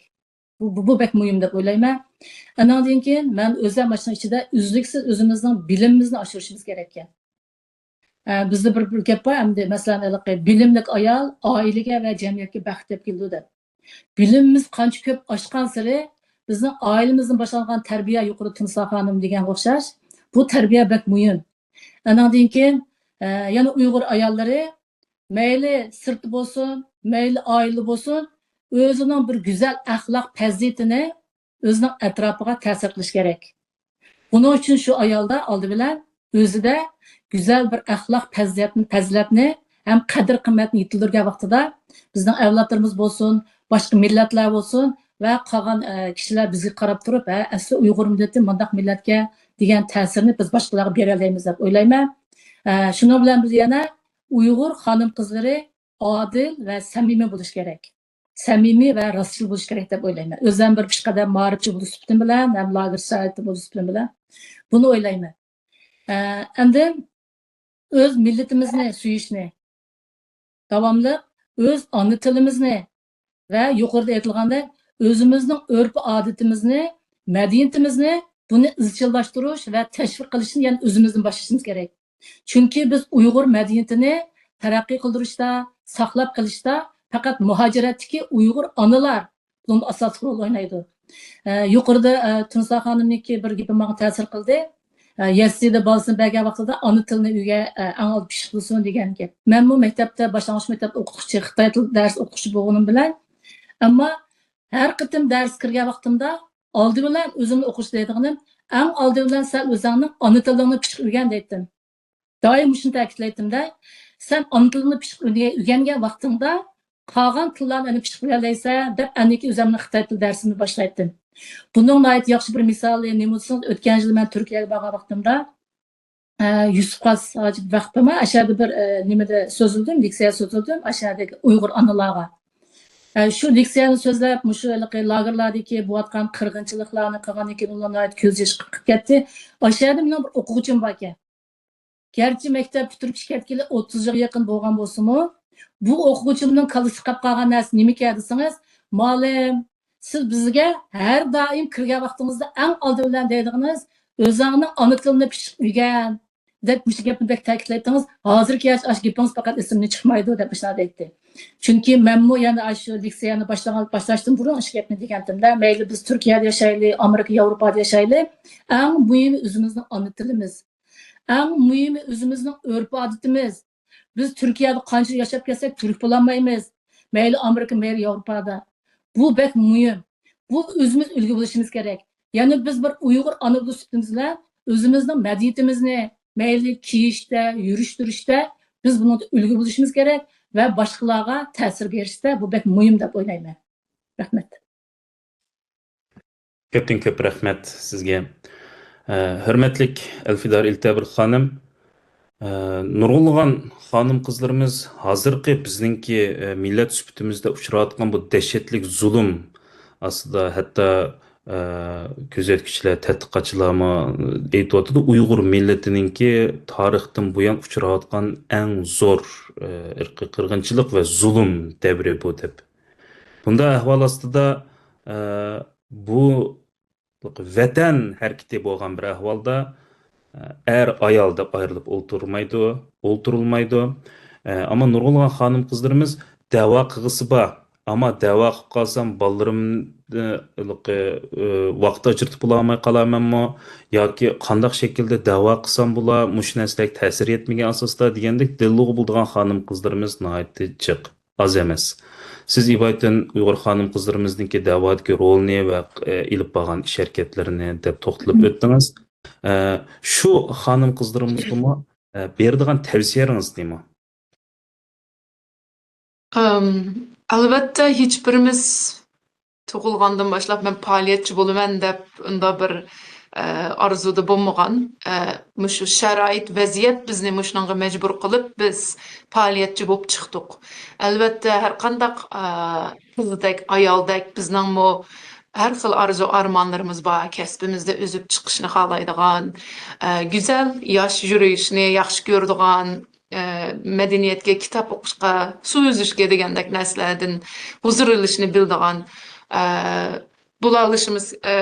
بۇ، بۇ، بۇ بەك مۇھىم دەپ ئويلايمەن. ئاناندىن كېيىن مەن ئۆزۈم ماشۇنىڭ ئىچىدە ئۈزلۈكسىز ئۆزىمىزنىڭ بىلىمىمىزنى ئاشۇرۇشىمىز كېرەككەن. ئە، بىزدە بىر، بىر گەپ بار ئەمدى، مەسىلەن، ھېلىقى بىلىملىك ئايال ئائىلىگە ۋە جەمئىيەتكە بەخت ئەپ كېلىدۇ دەپ. بىلىمىمىز قانچە كۆپ ئاشقانسېرى بىزنىڭ ئائىلىمىزدىن باشلانغان تەربىيە، يۇقىرىدا تۇنسا خانىم دېگەنگە ئوخشاش، بۇ تەربىيە بەك مۇھىم. ئاناندىن كېيىن، ئە، يەنە ئۇيغۇر ئاياللىرى مەيلى سىرتتا بولسۇن، مەيلى ئائىلىدە بولسۇن، ئۆزىنىڭ بىر گۈزەل ئەخلاق پەزىلىتىنى ئۆزىنىڭ ئەتراپىغا تەسىر قىلىش كېرەك. بۇنىڭ ئۈچۈن شۇ ئايالدا ئالدى بىلەن ئۆزىدە گۈزەل بىر ئەخلاق پەزىلەتنى، پەزىلەتنى ھەم قەدىر-قىممەتنى يېتىلدۈرگەن ۋاقتىدا بىزنىڭ ئەۋلادلىرىمىز بولسۇن، باشقا مىللەتلەر بولسۇن ۋە قالغان، ئە، كىشىلەر بىزگە قاراپ تۇرۇپ، ھە، ئەسلى ئۇيغۇر مىللىتى مۇنداق مىللەتكەن دېگەن تەسىرنى بىز باشقىلارغا بېرەلەيمىز دەپ ئويلايمەن. ئە، شۇنىڭ بىلەن بىر يەنە ئۇيغۇر خانىم-قىزلىرى ئادىل ۋە سەمىمىي بولۇش كېرەك. سەمىمىي ۋە راستچىل بولۇش كېرەك دەپ ئويلايمەن. ئۆزۈم بىر پېشقەدەم مائارىپچى بولۇش سۈپىتىم بىلەن ھەم لاگېر شاھىتى بولۇش سۈپىتىم بىلەن بۇنى ئويلايمەن. ئە، ئەمدى ئۆز مىللىتىمىزنى سۆيۈشنى داۋاملىق، ئۆز ئانا تىلىمىزنى ۋە يۇقىرىدا ئېيتىلغاندەك ئۆزىمىزنىڭ ئۆرپ-ئادىتىمىزنى، مەدەنىيىتىمىزنى، بۇنى ئىزچىللاشتۇرۇش ۋە تەشۋىق قىلىشنى يەنە ئۆزىمىزدىن باشلىشىمىز كېرەك. چۈنكى بىز ئۇيغۇر مەدەنىيىتىنى تەرەققىي قىلدۇرۇشتا، ساقلاپ قېلىشتا پەقەت مۇھاجىرەتتىكى ئۇيغۇر ئانىلار بۇنىڭدا ئاساسلىق رول ئوينايدۇ. ئە، يۇقىرىدا، ئە، تۇنسا خانىمنىڭكى بىر گېپى ماڭا تەسىر قىلدى. ئە، يەسلىدە بالىسىنى بەرگەن ۋاقتىدا ئانا تىلنى ئۆگە-، ئە، ئەڭ ئالدى پىششىق بولسۇن دېگەن گەپ. مەنمۇ مەكتەپتە، باشلانغۇچ مەكتەپتە ئوقۇتقۇچى، خىتاي تىل دەرس ئوقۇتقۇچى بولغىنىم بىلەن، ئەمما ھەر قېتىم دەرسكە كىرگەن ۋاقتىمدا ئالدى بىلەن ئۆزۈمنى ئوقۇتقۇچى دەيدىغىنىم، ئەڭ ئالدى بىلەن سەن ئۆزۈڭنىڭ ئانا تىلىڭنى پىششىق ئۆگەن دەيتتىم. دائىم مۇشۇنى تەكىتلەيتتىم-دە، سەن ئانا تىلىڭنى پىششىق ئۆگەنگەن ۋاقتىڭدا قالغان تىللارنى ئەنە پىششىق ئۆگەنەلەيسەن دەپ، ئەنىكى ئۆزۈمنىڭ خىتاي تىل دەرسىمنى باشلايتتىم. بۇنىڭ ناھايىتى ياخشى بىر مىسالى نېمە دېسىڭىز، ئۆتكەن يىلى مەن تۈركىيەگە بارغان ۋاقتىمدا، ئە، يۈسۈپ قاسىم ھاجىپ ۋەقپىمۇ ئاشۇ يەردە بىر، ئە، نېمىدە سۆزلىدىم، لېكسىيە سۆزلىدىم، ئاشۇ يەردىكى ئۇيغۇر ئانىلارغا. ئە، شۇ لېكسىيەنى سۆزلەپ، مۇشۇ ھېلىقى لاگېرلاردىكى بولۇۋاتقان قىرغىنچىلىقلارنى قىلغاندىن كېيىن ئۇلار ناھايىتى كۆز يېشى قىلىپ كەتتى. ئاشۇ يەردە مېنىڭ بىر ئوقۇغۇچىم باركەن. گەرچە مەكتەپ پۈتتۈرۈپ ئىشقا كەتكىلى ئوتتۇز يىلغا يېقىن بولغان بولسىمۇ، بۇ ئوقۇغۇچىمنىڭ كاللىسىغا قاپقالغان نەرسە نېمىكەن دېسىڭىز، مۇئەللىم، سىز بىزگە ھەر دائىم كىرگەن ۋاقتىڭىزدا ئەڭ ئالدى بىلەن دەيدىغىنىڭىز، ئۆزۈڭنىڭ ئانا تىلىنى پىششىق ئۆگەن، دەپ مۇشۇ گەپنى بەك تەكىتلەيتتىڭىز. ھازىرغىچە ئاشۇ گېپىڭىز پەقەت ئېسىمدىن چىقمايدۇ، دەپ ئاشۇنداق دەيتتى. چۈنكى مەنمۇ يەنە ئاشۇ لېكسىيەنى باشلىغان، باشلاشتىن بۇرۇن ئاشۇ گەپنى دېگەنتىمدە، مەيلى بىز تۈركىيەدە ياشايلى، ئامېرىكا، ياۋروپادا ياشايلى، ئەڭ مۇھىمى ئۆزىمىزنىڭ ئانا تىلىمىز. ئەڭ مۇھىمى ئۆزىمىزنىڭ ئۆرپ-ئادىتىمىز. بىز تۈركىيەدە قانچە ياشاپ كەلسەك، تۈرك بولالمايمىز. مەيلى ئامېرىكا، مەيلى ياۋروپادا. بۇ بەك مۇھىم. بۇ ئۆزىمىز ئۈلگە بولۇشىمىز كېرەك. يەنى بىز بىر ئۇيغۇر ئانا بولۇش سۈپىتىمىز بىلەن ئۆزىمىزنىڭ مەدەنىيىتىمىزنى، مەيلى كىيىشتە، يۈرۈش-تۇرۇشتا بىز بۇنىڭدا ئۈلگە بولۇشىمىز كېرەك ۋە باشقىلارغا تەسىر بېرىشتە بۇ بەك مۇھىم دەپ ئويلايمەن. رەھمەت. كۆپتىن كۆپ رەھمەت سىزگە. ئە، ھۆرمەتلىك ئەلفىدار ئىلتەبىر خانىم، ئە، نۇرغۇنلىغان خانىم قىزلىرىمىز ھازىرقى بىزنىڭكى، ئە، مىللەت سۈپىتىمىزدە ئۇچراۋاتقان بۇ دەھشەتلىك زۇلۇم ئاستىدا، ھەتتا، ئە، كۆزەتكۈچىلەر، تەتقىقاتچىلارمۇ ئېيتىۋاتىدۇ، ئۇيغۇر مىللىتىنىڭكى تارىختىن بۇيان ئۇچراۋاتقان ئەڭ زور، ئە، ئىرقىي قىرغىنچىلىق ۋە زۇلۇم دەۋرى بۇ دەپ. بۇنداق ئەھۋال ئاستىدا، ئە، بۇ ۋەتەن ھەرىكىتى بولغان بىر ئەھۋالدا، ئە، ئەر، ئايال دەپ ئايرىلىپ ئولتۇرمايدۇ، ئولتۇرۇلمايدۇ. ئە، ئەمما نۇرغۇنلىغان خانىم قىزلىرىمىز دەۋا قىلغۇسى بار. ئەمما دەۋا قىلىپ قالسام، بالىلىرىمنى، ئە، ۋاقىت ئاجرىتىپ بولالماي قالارمەنمۇ؟ ياكى قانداق شەكىلدە دەۋا قىلسام بولا؟ مۇشۇ نەرسىلەرگە تەسىر يەتمىگەن ئاساستا دېگەندەك دىللىغۇ بولىدىغان خانىم قىزلىرىمىز ناھايىتى جىق. ئاز ئەمەس. سىز ئىبايىتىن ئۇيغۇر خانىم قىزلىرىمىزنىڭكى دەۋادىكى رولىنى ۋە، ئە، ئېلىپ بارغان ئىش ھەرىكەتلىرىنى دەپ توختىلىپ ئۆتتىڭىز. ئە، شۇ خانىم قىزلىرىمىزغىمۇ، ئە، بېرىدىغان تەۋسىيەلىرىڭىز نېمە؟ ئەم، ئەلۋەتتە، ھېچبىرىمىز تۇغۇلغاندىن باشلاپ مەن پائالىيەتچى بولىمەن دەپ ئۇنداق بىر، ئە، ئارزۇدا بولمىغان. ئە، مۇشۇ شارائىت، ۋەزىيەت بىزنى مۇشۇنىڭغا مەجبۇر قىلىپ، بىز پائالىيەتچى بولۇپ چىقتۇق. ئەلۋەتتە، ھەر قانداق، ئە، قىزدەك، ئايالدەك بىزنىڭمۇ ھەر خىل ئارزۇ-ئارمانلىرىمىز بار. كەسپىمىزدە ئۆسۈپ چىقىشنى خالايدىغان، ئە، گۈزەل ياش يۈرۈشنى ياخشى كۆرىدىغان، ئە، مەدەنىيەتكە، كىتاب ئوقۇشقا، سۇ ئۈزۈشكە دېگەندەك نەرسىلەردىن ھۇزۇر ئېلىشنى بىلىدىغان، ئە، بولالىشىمىز، ئە،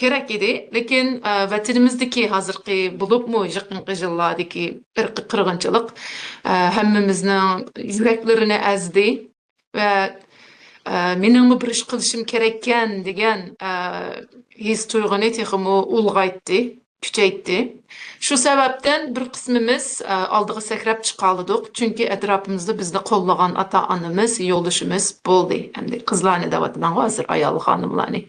كېرەك ئىدى. لېكىن، ئە، ۋەتىنىمىزدىكى ھازىرقى، بولۇپمۇ يېقىنقى يىللاردىكى ئىرقىي قىرغىنچىلىق، ئە، ھەممىمىزنىڭ يۈرەكلىرىنى ئەزدى ۋە، ئە، مېنىڭمۇ بىر ئىش قىلىشىم كېرەككەن دېگەن، ئە، ھېس تۇيغۇنى تېخىمۇ ئۇلغايتتى، كۈچەيتتى. شۇ سەۋەبتىن بىر قىسمىمىز، ئە، ئالدىغا سەكرەپ چىقالىدۇق، چۈنكى ئەتراپىمىزدا بىزنى قوللىغان ئاتا-ئانىمىز، يولدىشىمىز بولدى. ئەمدى قىزلارنى دەۋاتىمەنغۇ ھازىر، ئايال خانىملارنى.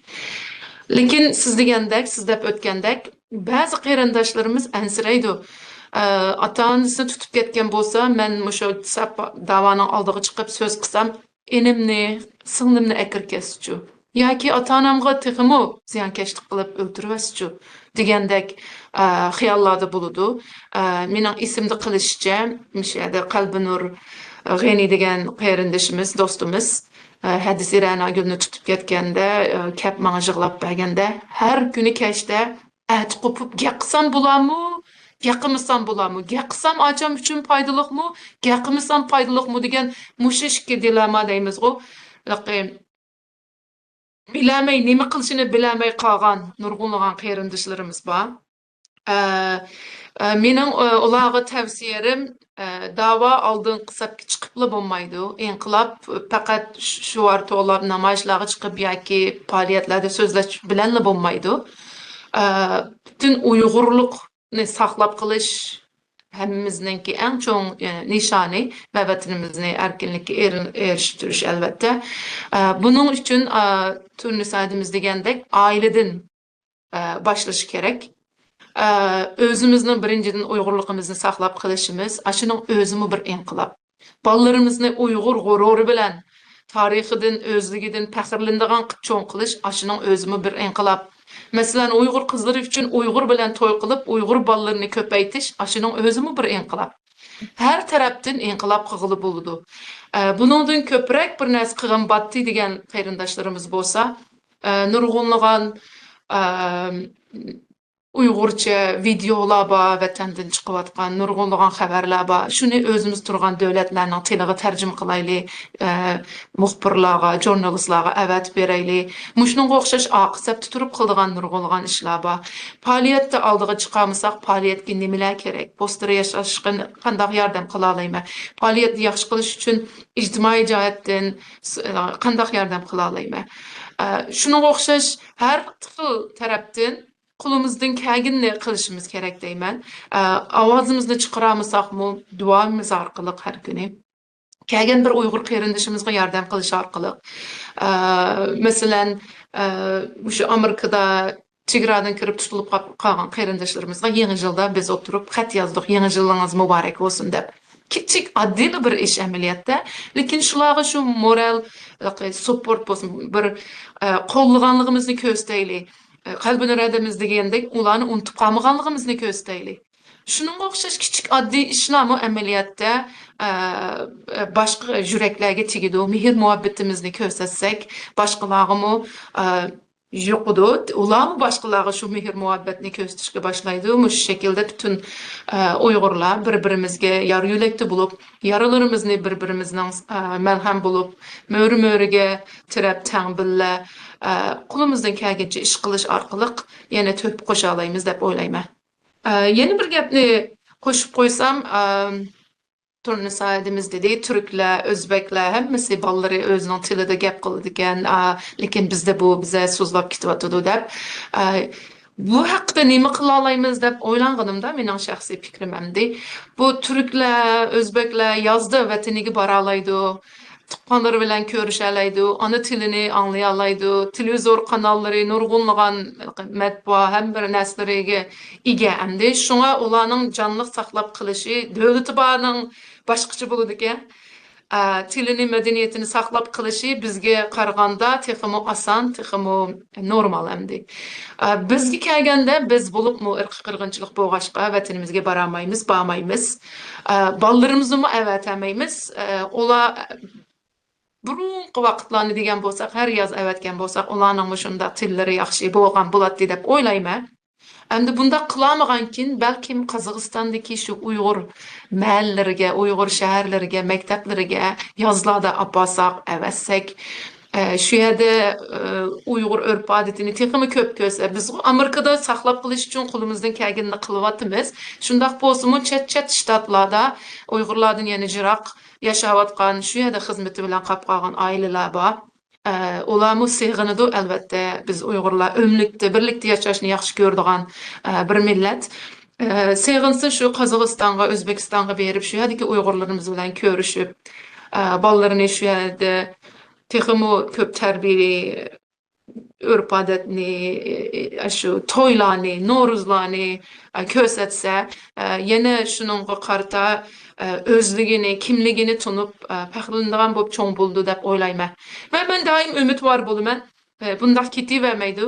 لېكىن سىز دېگەندەك، سىز دەپ ئۆتكەندەك، بەزى قېرىنداشلىرىمىز ئەنسىرەيدۇ. ئە، ئاتا-ئانىسىنى تۇتۇپ كەتكەن بولسا، مەن مۇشۇ سەپ داۋانىڭ ئالدىغا چىقىپ سۆز قىلسام، ئىنىمنى، سىڭلىمنى ئەكىرىپ كەتسىچۇ؟ ياكى ئاتا-ئانامغا تېخىمۇ زىيانكەشلىك قىلىپ ئۆلتۈرۈۋەتسىچۇ؟ دېگەندەك، ئە، خىياللاردا بولىدۇ. ئە، مېنىڭ ئېسىمدە قېلىشىچە، مۇشۇ يەردە قەلبىنۇر غېنى دېگەن قېرىندىشىمىز، دوستىمىز، ئە، ھەدىسە رەناگۈلنى تۇتۇپ كەتكەندە، ئە، كەپ ماڭا يىغلاپ بەرگەندە، ھەر كۈنى كەچتە ئەتە قوپۇپ گەپ قىلسام بولامۇ، گەپ قىلمىسام بولامۇ، گەپ قىلسام ئاچام ئۈچۈن پايدىلىقمۇ، گەپ قىلمىسام پايدىلىقمۇ دېگەن مۇشۇ ئىككى دىلەمما دەيمىزغۇ. بىلەلمەي، نېمە قىلىشىنى بىلەلمەي قالغان نۇرغۇنلىغان قېرىندىشلىرىمىز بار. ئە، ئە، مېنىڭ، ئە، ئۇلارغا تەۋسىيەم، ئە، داۋا ئالدىنقى سەپكە چىقىپلا بولمايدۇ. ئىنقىلاب پەقەت ش-، شوئار توۋلاپ، نامايىشلارغا چىقىپ ياكى پائالىيەتلەردە سۆزلەش بىلەنلا بولمايدۇ. ئە، پۈتۈن ئۇيغۇرلۇقنى ساقلاپ قېلىش ھەممىمىزنىڭكى ئەڭ چوڭ، ئە، نىشانى ۋە ۋەتىنىمىزنى ئەركىنلىككە ئېرىن-، ئېرىشتۈرۈش، ئەلۋەتتە. ئە، بۇنىڭ ئۈچۈن، ئە، تۇرنىسائىدىمىز دېگەندەك ئائىلىدىن ئە، باشلىشى كېرەك. ئە، ئۆزىمىزنىڭ بىرىنچىدىن ئۇيغۇرلۇقىمىزنى ساقلاپ قېلىشىمىز، ئاشۇنىڭ ئۆزىمۇ بىر ئىنقىلاب. بالىلىرىمىزنى ئۇيغۇر غۇرۇرى بىلەن، تارىخىدىن، ئۆزلۈكىدىن پەخىرلىنىدىغان قىلىپ چوڭ قىلىش، ئاشۇنىڭ ئۆزىمۇ بىر ئىنقىلاب. مەسىلەن، ئۇيغۇر قىزلىرى ئۈچۈن ئۇيغۇر بىلەن توي قىلىپ، ئۇيغۇر بالىلىرىنى كۆپەيتىش، ئاشۇنىڭ ئۆزىمۇ بىر ئىنقىلاب. ھەر تەرەپتىن ئىنقىلاب قىلغىلى بولىدۇ. ئە، بۇنىڭدىن كۆپرەك بىر نەرسە قىلغىن باتتى دېگەن قېرىنداشلىرىمىز بولسا، ئە، نۇرغۇنلىغان، ئە، ئۇيغۇرچە ۋىدېئولار بار، ۋەتەندىن چىقىۋاتقان نۇرغۇنلىغان خەۋەرلەر بار. شۇنى ئۆزىمىز تۇرغان دۆلەتلەرنىڭ تىلىغا تەرجىمە قىلايلى، ئە، مۇخبىرلارغا، ژۇرنالىستلارغا ئەۋەتىپ بېرەيلى. مۇشۇنىڭغا ئوخشاش ئارقا سەپتە تۇرۇپ قىلىدىغان نۇرغۇنلىغان ئىشلار بار. پائالىيەتتە ئالدىغا چىقالمىساق، پائالىيەتكە نېمىلەر كېرەك؟ پوستېر ياساشقا قانداق ياردەم قىلالايمەن؟ پائالىيەتنى ياخشى قىلىش ئۈچۈن ئىجتىمائىي جەھەتتىن س-، قانداق ياردەم قىلالايمەن؟ ئە، شۇنىڭغا ئوخشاش ھەر خىل تەرەپتىن قولىمىزدىن كەلگىنىنى قىلىشىمىز كېرەك دەيمەن. ئە، ئاۋازىمىزنى چىقىرالمىساقمۇ، دۇئايىمىز ئارقىلىق ھەر كۈنى كەلگەن بىر ئۇيغۇر قېرىندىشىمىزغا ياردەم قىلىش ئارقىلىق، ئە، مەسىلەن، ئە، مۇشۇ ئامېرىكىدا چېگرادىن كىرىپ تۇتۇلۇپ قاپ-، قالغان قېرىنداشلىرىمىزغا يېڭى يىلدا بىز ئولتۇرۇپ خەت يازدۇق، «يېڭى يىلىڭىز مۇبارەك بولسۇن» دەپ. كىچىك، ئاددىيلا بىر ئىش ئەمەلىيەتتە. لېكىن شۇلارغا شۇ مورال، سۇپپورت بولسۇن، بىر، ئە، قوللىغانلىقىمىزنى كۆرسىتەيلى. ئە، قەلبىنى رەدىمىز دېگەندەك، ئۇلارنى ئۇنتۇپ قالمىغانلىقىمىزنى كۆرسىتەيلى. شۇنىڭغا ئوخشاش كىچىك ئاددىي ئىشلارمۇ ئەمەلىيەتتە، ئە، باشقا يۈرەكلەرگە تېگىدۇ. مېھىر-مۇھەببىتىمىزنى كۆرسەتسەك، باشقىلارغىمۇ، ئە، يۇقىدۇ. ئۇلارمۇ باشقىلارغا شۇ مېھىر-مۇھەببەتنى كۆرسىتىشكە باشلايدۇ. مۇشۇ شەكىلدە پۈتۈن، ئە، ئۇيغۇرلار بىر-بىرىمىزگە يار-يۆلەكتە بولۇپ، يارىلىرىمىزنى بىر-بىرىمىزنىڭ، ئە، مەلھەم بولۇپ، مۈرە-مۈرىگە تىرەپ تەڭ بىللە، ئە، قولىمىزدىن كەلگىنىچە ئىش قىلىش ئارقىلىق يەنە تۆھپە قوشالايمىز دەپ ئويلايمەن. ئە، يەنە بىر گەپنى قوشۇپ قويسام، ئە، تۇرنىسا ھەدىمىز دېدى، تۈركلەر، ئۆزبەكلەر ھەممىسى بالىلىرى ئۆزىنىڭ تىلىدا گەپ قىلىدىكەن، ئا، لېكىن بىزدە بۇ بىزە سوزۇلۇپ كېتىۋاتىدۇ دەپ. ئا، بۇ ھەقتە نېمە قىلالايمىز دەپ ئويلانغىنىمدا، مېنىڭ شەخسىي پىكرىم ئەمدى، بۇ تۈركلەر، ئۆزبەكلەر يازدا ۋەتىنىگە بارالايدۇ، تۇغقانلىرى بىلەن كۆرۈشەلەيدۇ، ئانا تىلىنى ئاڭلىيالايدۇ، تېلېۋىزور قاناللىرى، نۇرغۇنلىغان مەتبۇئا، ھەممە بىر نەرسىلىرىگە ئىگە ئەمدى. شۇڭا ئۇلارنىڭ جانلىق ساقلاپ قېلىشى، دۆلىتى بارنىڭ باشقىچە بولىدىكەن. ئە، تىلىنى، مەدەنىيىتىنى ساقلاپ قېلىشى بىزگە قارىغاندا تېخىمۇ ئاسان، تېخىمۇ نورمال ئەمدى. ئە، بىزگە كەلگەندە، بىز بولۇپمۇ ئىرقىي قىرغىنچىلىق بولغاچقا، ۋەتىنىمىزگە بارالمايمىز، بارمايمىز. ئە، بالىلىرىمىزنىمۇ ئەۋەتەلمەيمىز. ئە، ئۇلار بۇرۇنقى ۋاقىتلارنى دېگەن بولساق، ھەر ياز ئەۋەتكەن بولساق، ئۇلارنىڭمۇ شۇنداق تىللىرى ياخشى بولغان بولاتتى دەپ ئويلايمەن. ئەمدى بۇنداق قىلالمىغانكىن، بەلكىم قازاقىستاندىكى شۇ ئۇيغۇر مەھەللىلىرىگە، ئۇيغۇر شەھەرلىرىگە، مەكتەپلىرىگە يازلاردا ئاپارساق، ئەۋەتسەك، ئە، شۇ يەردە، ئە، ئۇيغۇر ئۆرپ-ئادىتىنى تېخىمۇ كۆپ كۆرسە، بىزغۇ ئامېرىكىدا ساقلاپ قېلىش ئۈچۈن قولىمىزدىن كەلگىنىنى قىلىۋاتىمىز. شۇنداق بولسىمۇ، چەت-چەت شتاتلاردا ئۇيغۇرلاردىن يەنە يىراق ياشاۋاتقان، شۇ يەردە خىزمىتى بىلەن قاپ قالغان ئائىلىلەر بار. ئە، ئۇلارمۇ سېغىنىدۇ، ئەلۋەتتە. بىز ئۇيغۇرلار ئۆملۈكتە، بىرلىكتە ياشاشنى ياخشى كۆرىدىغان، ئە، بىر مىللەت. ئە، سېغىنسا شۇ قازاقىستانغا، ئۆزبېكىستانغا بېرىپ، شۇ يەردىكى ئۇيغۇرلىرىمىز بىلەن كۆرۈشۈپ، ئە، بالىلىرىنى شۇ يەردە تېخىمۇ كۆپ تەربىيەلىي، ئۆرپ-ئادەتنى، ئە، شۇ تويلارنى، نورۇزلارنى، ئە، كۆرسەتسە، ئە، يەنە شۇنىڭغا قارىتا، ئە، ئۆزلۈكىنى، كىملىكىنى تونۇپ، ئە، پەخىرلىنىدىغان بولۇپ چوڭ بولىدۇ دەپ ئويلايمەن. ۋە مەن دائىم ئۈمىدۋار بولىمەن. ئە، بۇنداق كېتىۋەرمەيدۇ.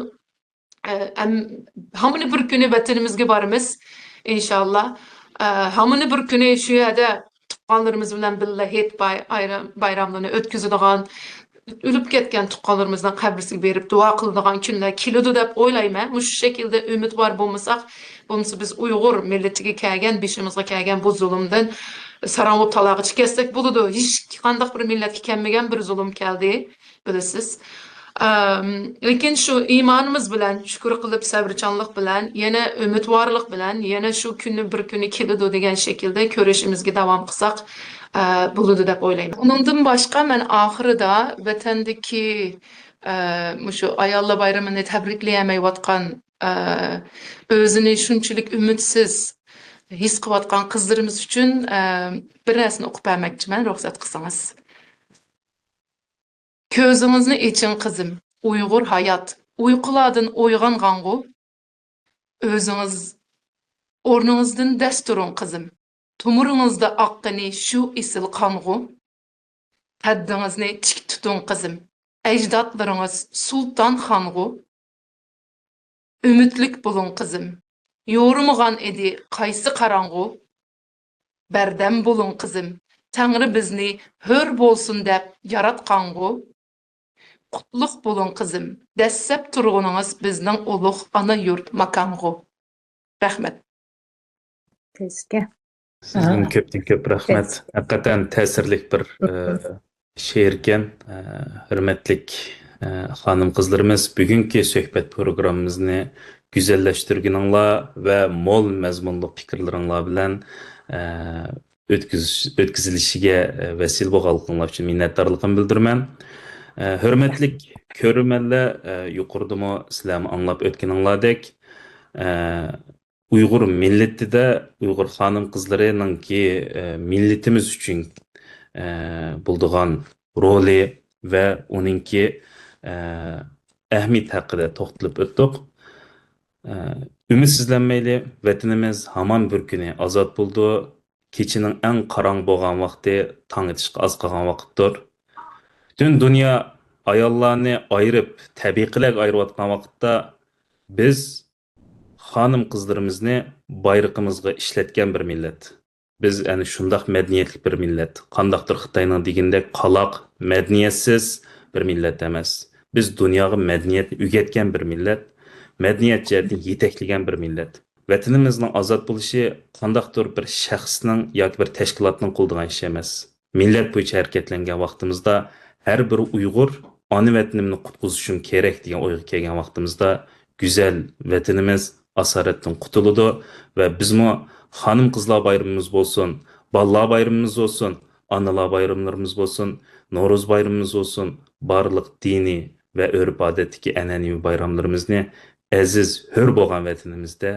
ئە، ئەم-، ھامان بىر كۈنى ۋەتىنىمىزگە بارىمىز، ئىنشاللا. ئە، ھامان بىر كۈنى شۇ يەردە تۇغقانلىرىمىز بىلەن بىللە ھېيت باي-، ئايرام-، بايراملىرىنى ئۆتكۈزىدىغان، ئۆلۈپ كەتكەن تۇغقانلىرىمىزنىڭ قەبرىسىگە بېرىپ دۇئا قىلىدىغان كۈنلەر كېلىدۇ دەپ ئويلايمەن. مۇشۇ شەكىلدە ئۈمىدۋار بولمىساق، بولمىسا بىز ئۇيغۇر مىللىتىگە كەلگەن، بېشىمىزغا كەلگەن بۇ زۇلۇمدىن ساراڭ بولۇپ تالاغا چىقىپ كەتسەك بولىدۇ. ھېچقانداق بىر مىللەتكە كەلمىگەن بىر زۇلۇم كەلدى، بىلىسىز. ئەم، لېكىن شۇ ئىمانىمىز بىلەن، شۈكۈر قىلىپ سەۋرچانلىق بىلەن، يەنە ئۈمىدۋارلىق بىلەن، يەنە شۇ كۈنى بىر كۈنى كېلىدۇ دېگەن شەكىلدە كۈرىشىمىزگە داۋام قىلساق، ئە، بولىدۇ دەپ ئويلايمەن. ئۇنىڭدىن باشقا مەن ئاخىرىدا ۋەتەندىكى، ئە، مۇشۇ ئاياللار بايرىمىنى تەبرىكلىيەلمەيۋاتقان، ئە، ئۆزىنى شۇنچىلىك ئۈمىدسىز ھېس قىلىۋاتقان قىزلىرىمىز ئۈچۈن، ئە، بىر نەرسىنى ئوقۇپ بەرمەكچىمەن، رۇخسەت قىلسىڭىز. كۆزىڭىزنى ئېچىڭ، قىزىم، ئۇيغۇر ھايات. ئۇيقۇلاردىن ئويغانغانغۇ؟ ئۆزىڭىز ئورنىڭىزدىن دەس تۇرۇڭ، قىزىم. تومۇرىڭىزدا ئاققىنى شۇ ئېسىل قانغۇ؟ قەددىڭىزنى تىك تۇتۇڭ، قىزىم. ئەجدادلىرىڭىز سۇلتان خانغۇ؟ ئۈمىدلىك بولۇڭ، قىزىم. يورۇمىغان ئىدى قايسى قاراڭغۇ؟ بەردەم بولۇڭ، قىزىم. تەڭرى بىزنى ھۆر بولسۇن دەپ ياراتقانغۇ؟ قۇتلۇق بولۇڭ، قىزىم. دەسسەپ تۇرغىنىڭىز بىزنىڭ ئۇلۇغ ئانا يۇرت ماكانغۇ. رەھمەت. تېزكە. سىزدىن ھە. كۆپتىن كۆپ رەھمەت. تېز. ھەقىقەتەن تەسىرلىك بىر، ئە، شېئىركەن. ئە، ھۆرمەتلىك، ئە، خانىم-قىزلىرىمىز، بۈگۈنكى سۆھبەت پروگراممىمىزنى گۈزەللەشتۈرگىنىڭلار ۋە مول مەزمۇنلۇق پىكىرلىرىڭلار بىلەن، ئە، ئۆتكۈزۈش-، ئۆتكۈزۈلۈشىگە، ئە، ۋەسىلە بولغانلىقىڭلار ئۈچۈن مىننەتدارلىقىمنى بىلدۈرىمەن. ئە، ھۆرمەتلىك كۆرۈرمەنلەر، ئە، يۇقىرىدىمۇ سىلەرمۇ ئاڭلاپ ئۆتكىنىڭلاردەك، ئە، ئۇيغۇر مىللىتىدە ئۇيغۇر خانىم-قىزلىرىنىڭكى، ئە، مىللىتىمىز ئۈچۈن، ئە، بولىدىغان رولى ۋە ئۇنىڭكى، ئە، ئەھمىيىتى ھەققىدە توختىلىپ ئۆتتۇق. ئە، ئۈمىدسىزلەنمەيلى، ۋەتىنىمىز ھامان بىر كۈنى ئازاد بولىدۇ. كېچىنىڭ ئەڭ قاراڭغۇ بولغان ۋاقتى تاڭ ئېتىشقا ئاز قالغان ۋاقىتتۇر. پۈتۈن دۇنيا ئاياللارنى ئايرىپ، تەبىقىلەرگە ئايرىۋاتقان ۋاقىتتا بىز خانىم-قىزلىرىمىزنى بايرىقىمىزغا ئىشلەتكەن بىر مىللەت. بىز ئەنە شۇنداق مەدەنىيەتلىك بىر مىللەت. قانداقتۇر خىتاينىڭ دېگىنىدەك قالاق، مەدەنىيەتسىز بىر مىللەت ئەمەس. بىز دۇنياغا مەدەنىيەتنى ئۆگەتكەن بىر مىللەت. مەدەنىيەت جەھەتتىن يېتەكلىگەن بىر مىللەت. ۋەتىنىمىزنىڭ ئازاد بولۇشى قانداقتۇر بىر شەخسنىڭ ياكى بىر تەشكىلاتنىڭ قولىدىغان ئىش ئەمەس. مىللەت بويىچە ھەرىكەتلەنگەن ۋاقتىمىزدا ھەر بىر ئۇيغۇر ئانا ۋەتىنىمنى قۇتقۇزۇشۇم كېرەك دېگەن ئويغا كەلگەن ۋاقتىمىزدا گۈزەل ۋەتىنىمىز ئاسارەتتىن قۇتۇلىدۇ ۋە بىزمۇ خانىم-قىزلار بايرىمىمىز بولسۇن، بالىلار بايرىمىمىز بولسۇن، ئانىلار بايراملىرىمىز بولسۇن، نورۇز بايرىمىمىز بولسۇن، بارلىق دىنىي ۋە ئۆرپ-ئادەتتىكى ئەنئەنىۋى بايراملىرىمىزنى ئەزىز، ھۆر بولغان ۋەتىنىمىزدە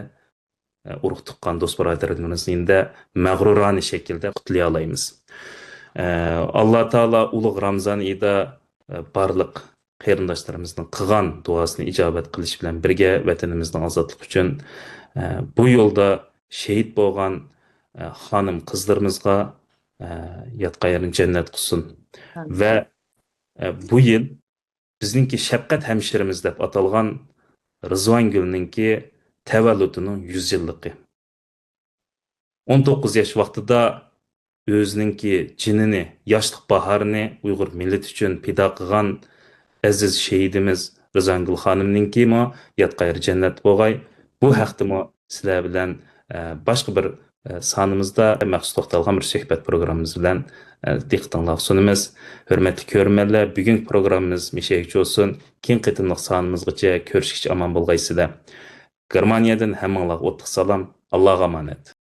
ئۇرۇق-تۇغقان، دوست-بۇرادەرلىرىمىزنىڭ يېنىدا مەغرۇرانە شەكىلدە قۇتلىيالايمىز. ئاللا تائالا ئۇلۇغ رامزان ئېيىدا بارلىق قېرىنداشلىرىمىزنىڭ قىلغان دۇئاسىنى ئىجابەت قىلىش بىلەن بىرگە، ۋەتىنىمىزنىڭ ئازادلىقى ئۈچۈن بۇ يولدا شېھىت بولغان خانىم-قىزلىرىمىزغا ياتقان يېرىنى جەننەت قىلسۇن. ئامىن. ۋە بۇ يىل بىزنىڭكى شەپقەت ھەمشىرىمىز دەپ ئاتالغان رىزۋانگۈلنىڭكى تەۋەللۇتىنىڭ يۈز يىللىقى. ئون توققۇز ياش ۋاقتىدا ئۆزىنىڭكى جېنىنى، ياشلىق باھارىنى ئۇيغۇر مىللىتى ئۈچۈن پىدا قىلغان ئەزىز شېھىدىمىز رىزۋانگۈل خانىمنىڭكىمۇ ياتقان يېرى جەننەت بولغاي. بۇ ھەقتىمۇ سىلەر بىلەن، ئە، باشقا بىر، ئە، سانىمىزدا مەخسۇس توختالغان بىر سۆھبەت پروگراممىمىز بىلەن، ئە، دىققىتىڭلارغا سۇنىمىز. ھۆرمەتلىك كۆرۈرمەنلەر، بۈگۈنكى پروگراممىمىز مۇشۇ يەرگىچە بولسۇن. كېيىنكى قېتىملىق سانىمىزغىچە كۆرۈشكىچە ئامان بولغايسىلەر. گېرمانىيەدىن ھەممىڭلارغا ئوتلۇق سالام. ئاللاغا ئامانەت.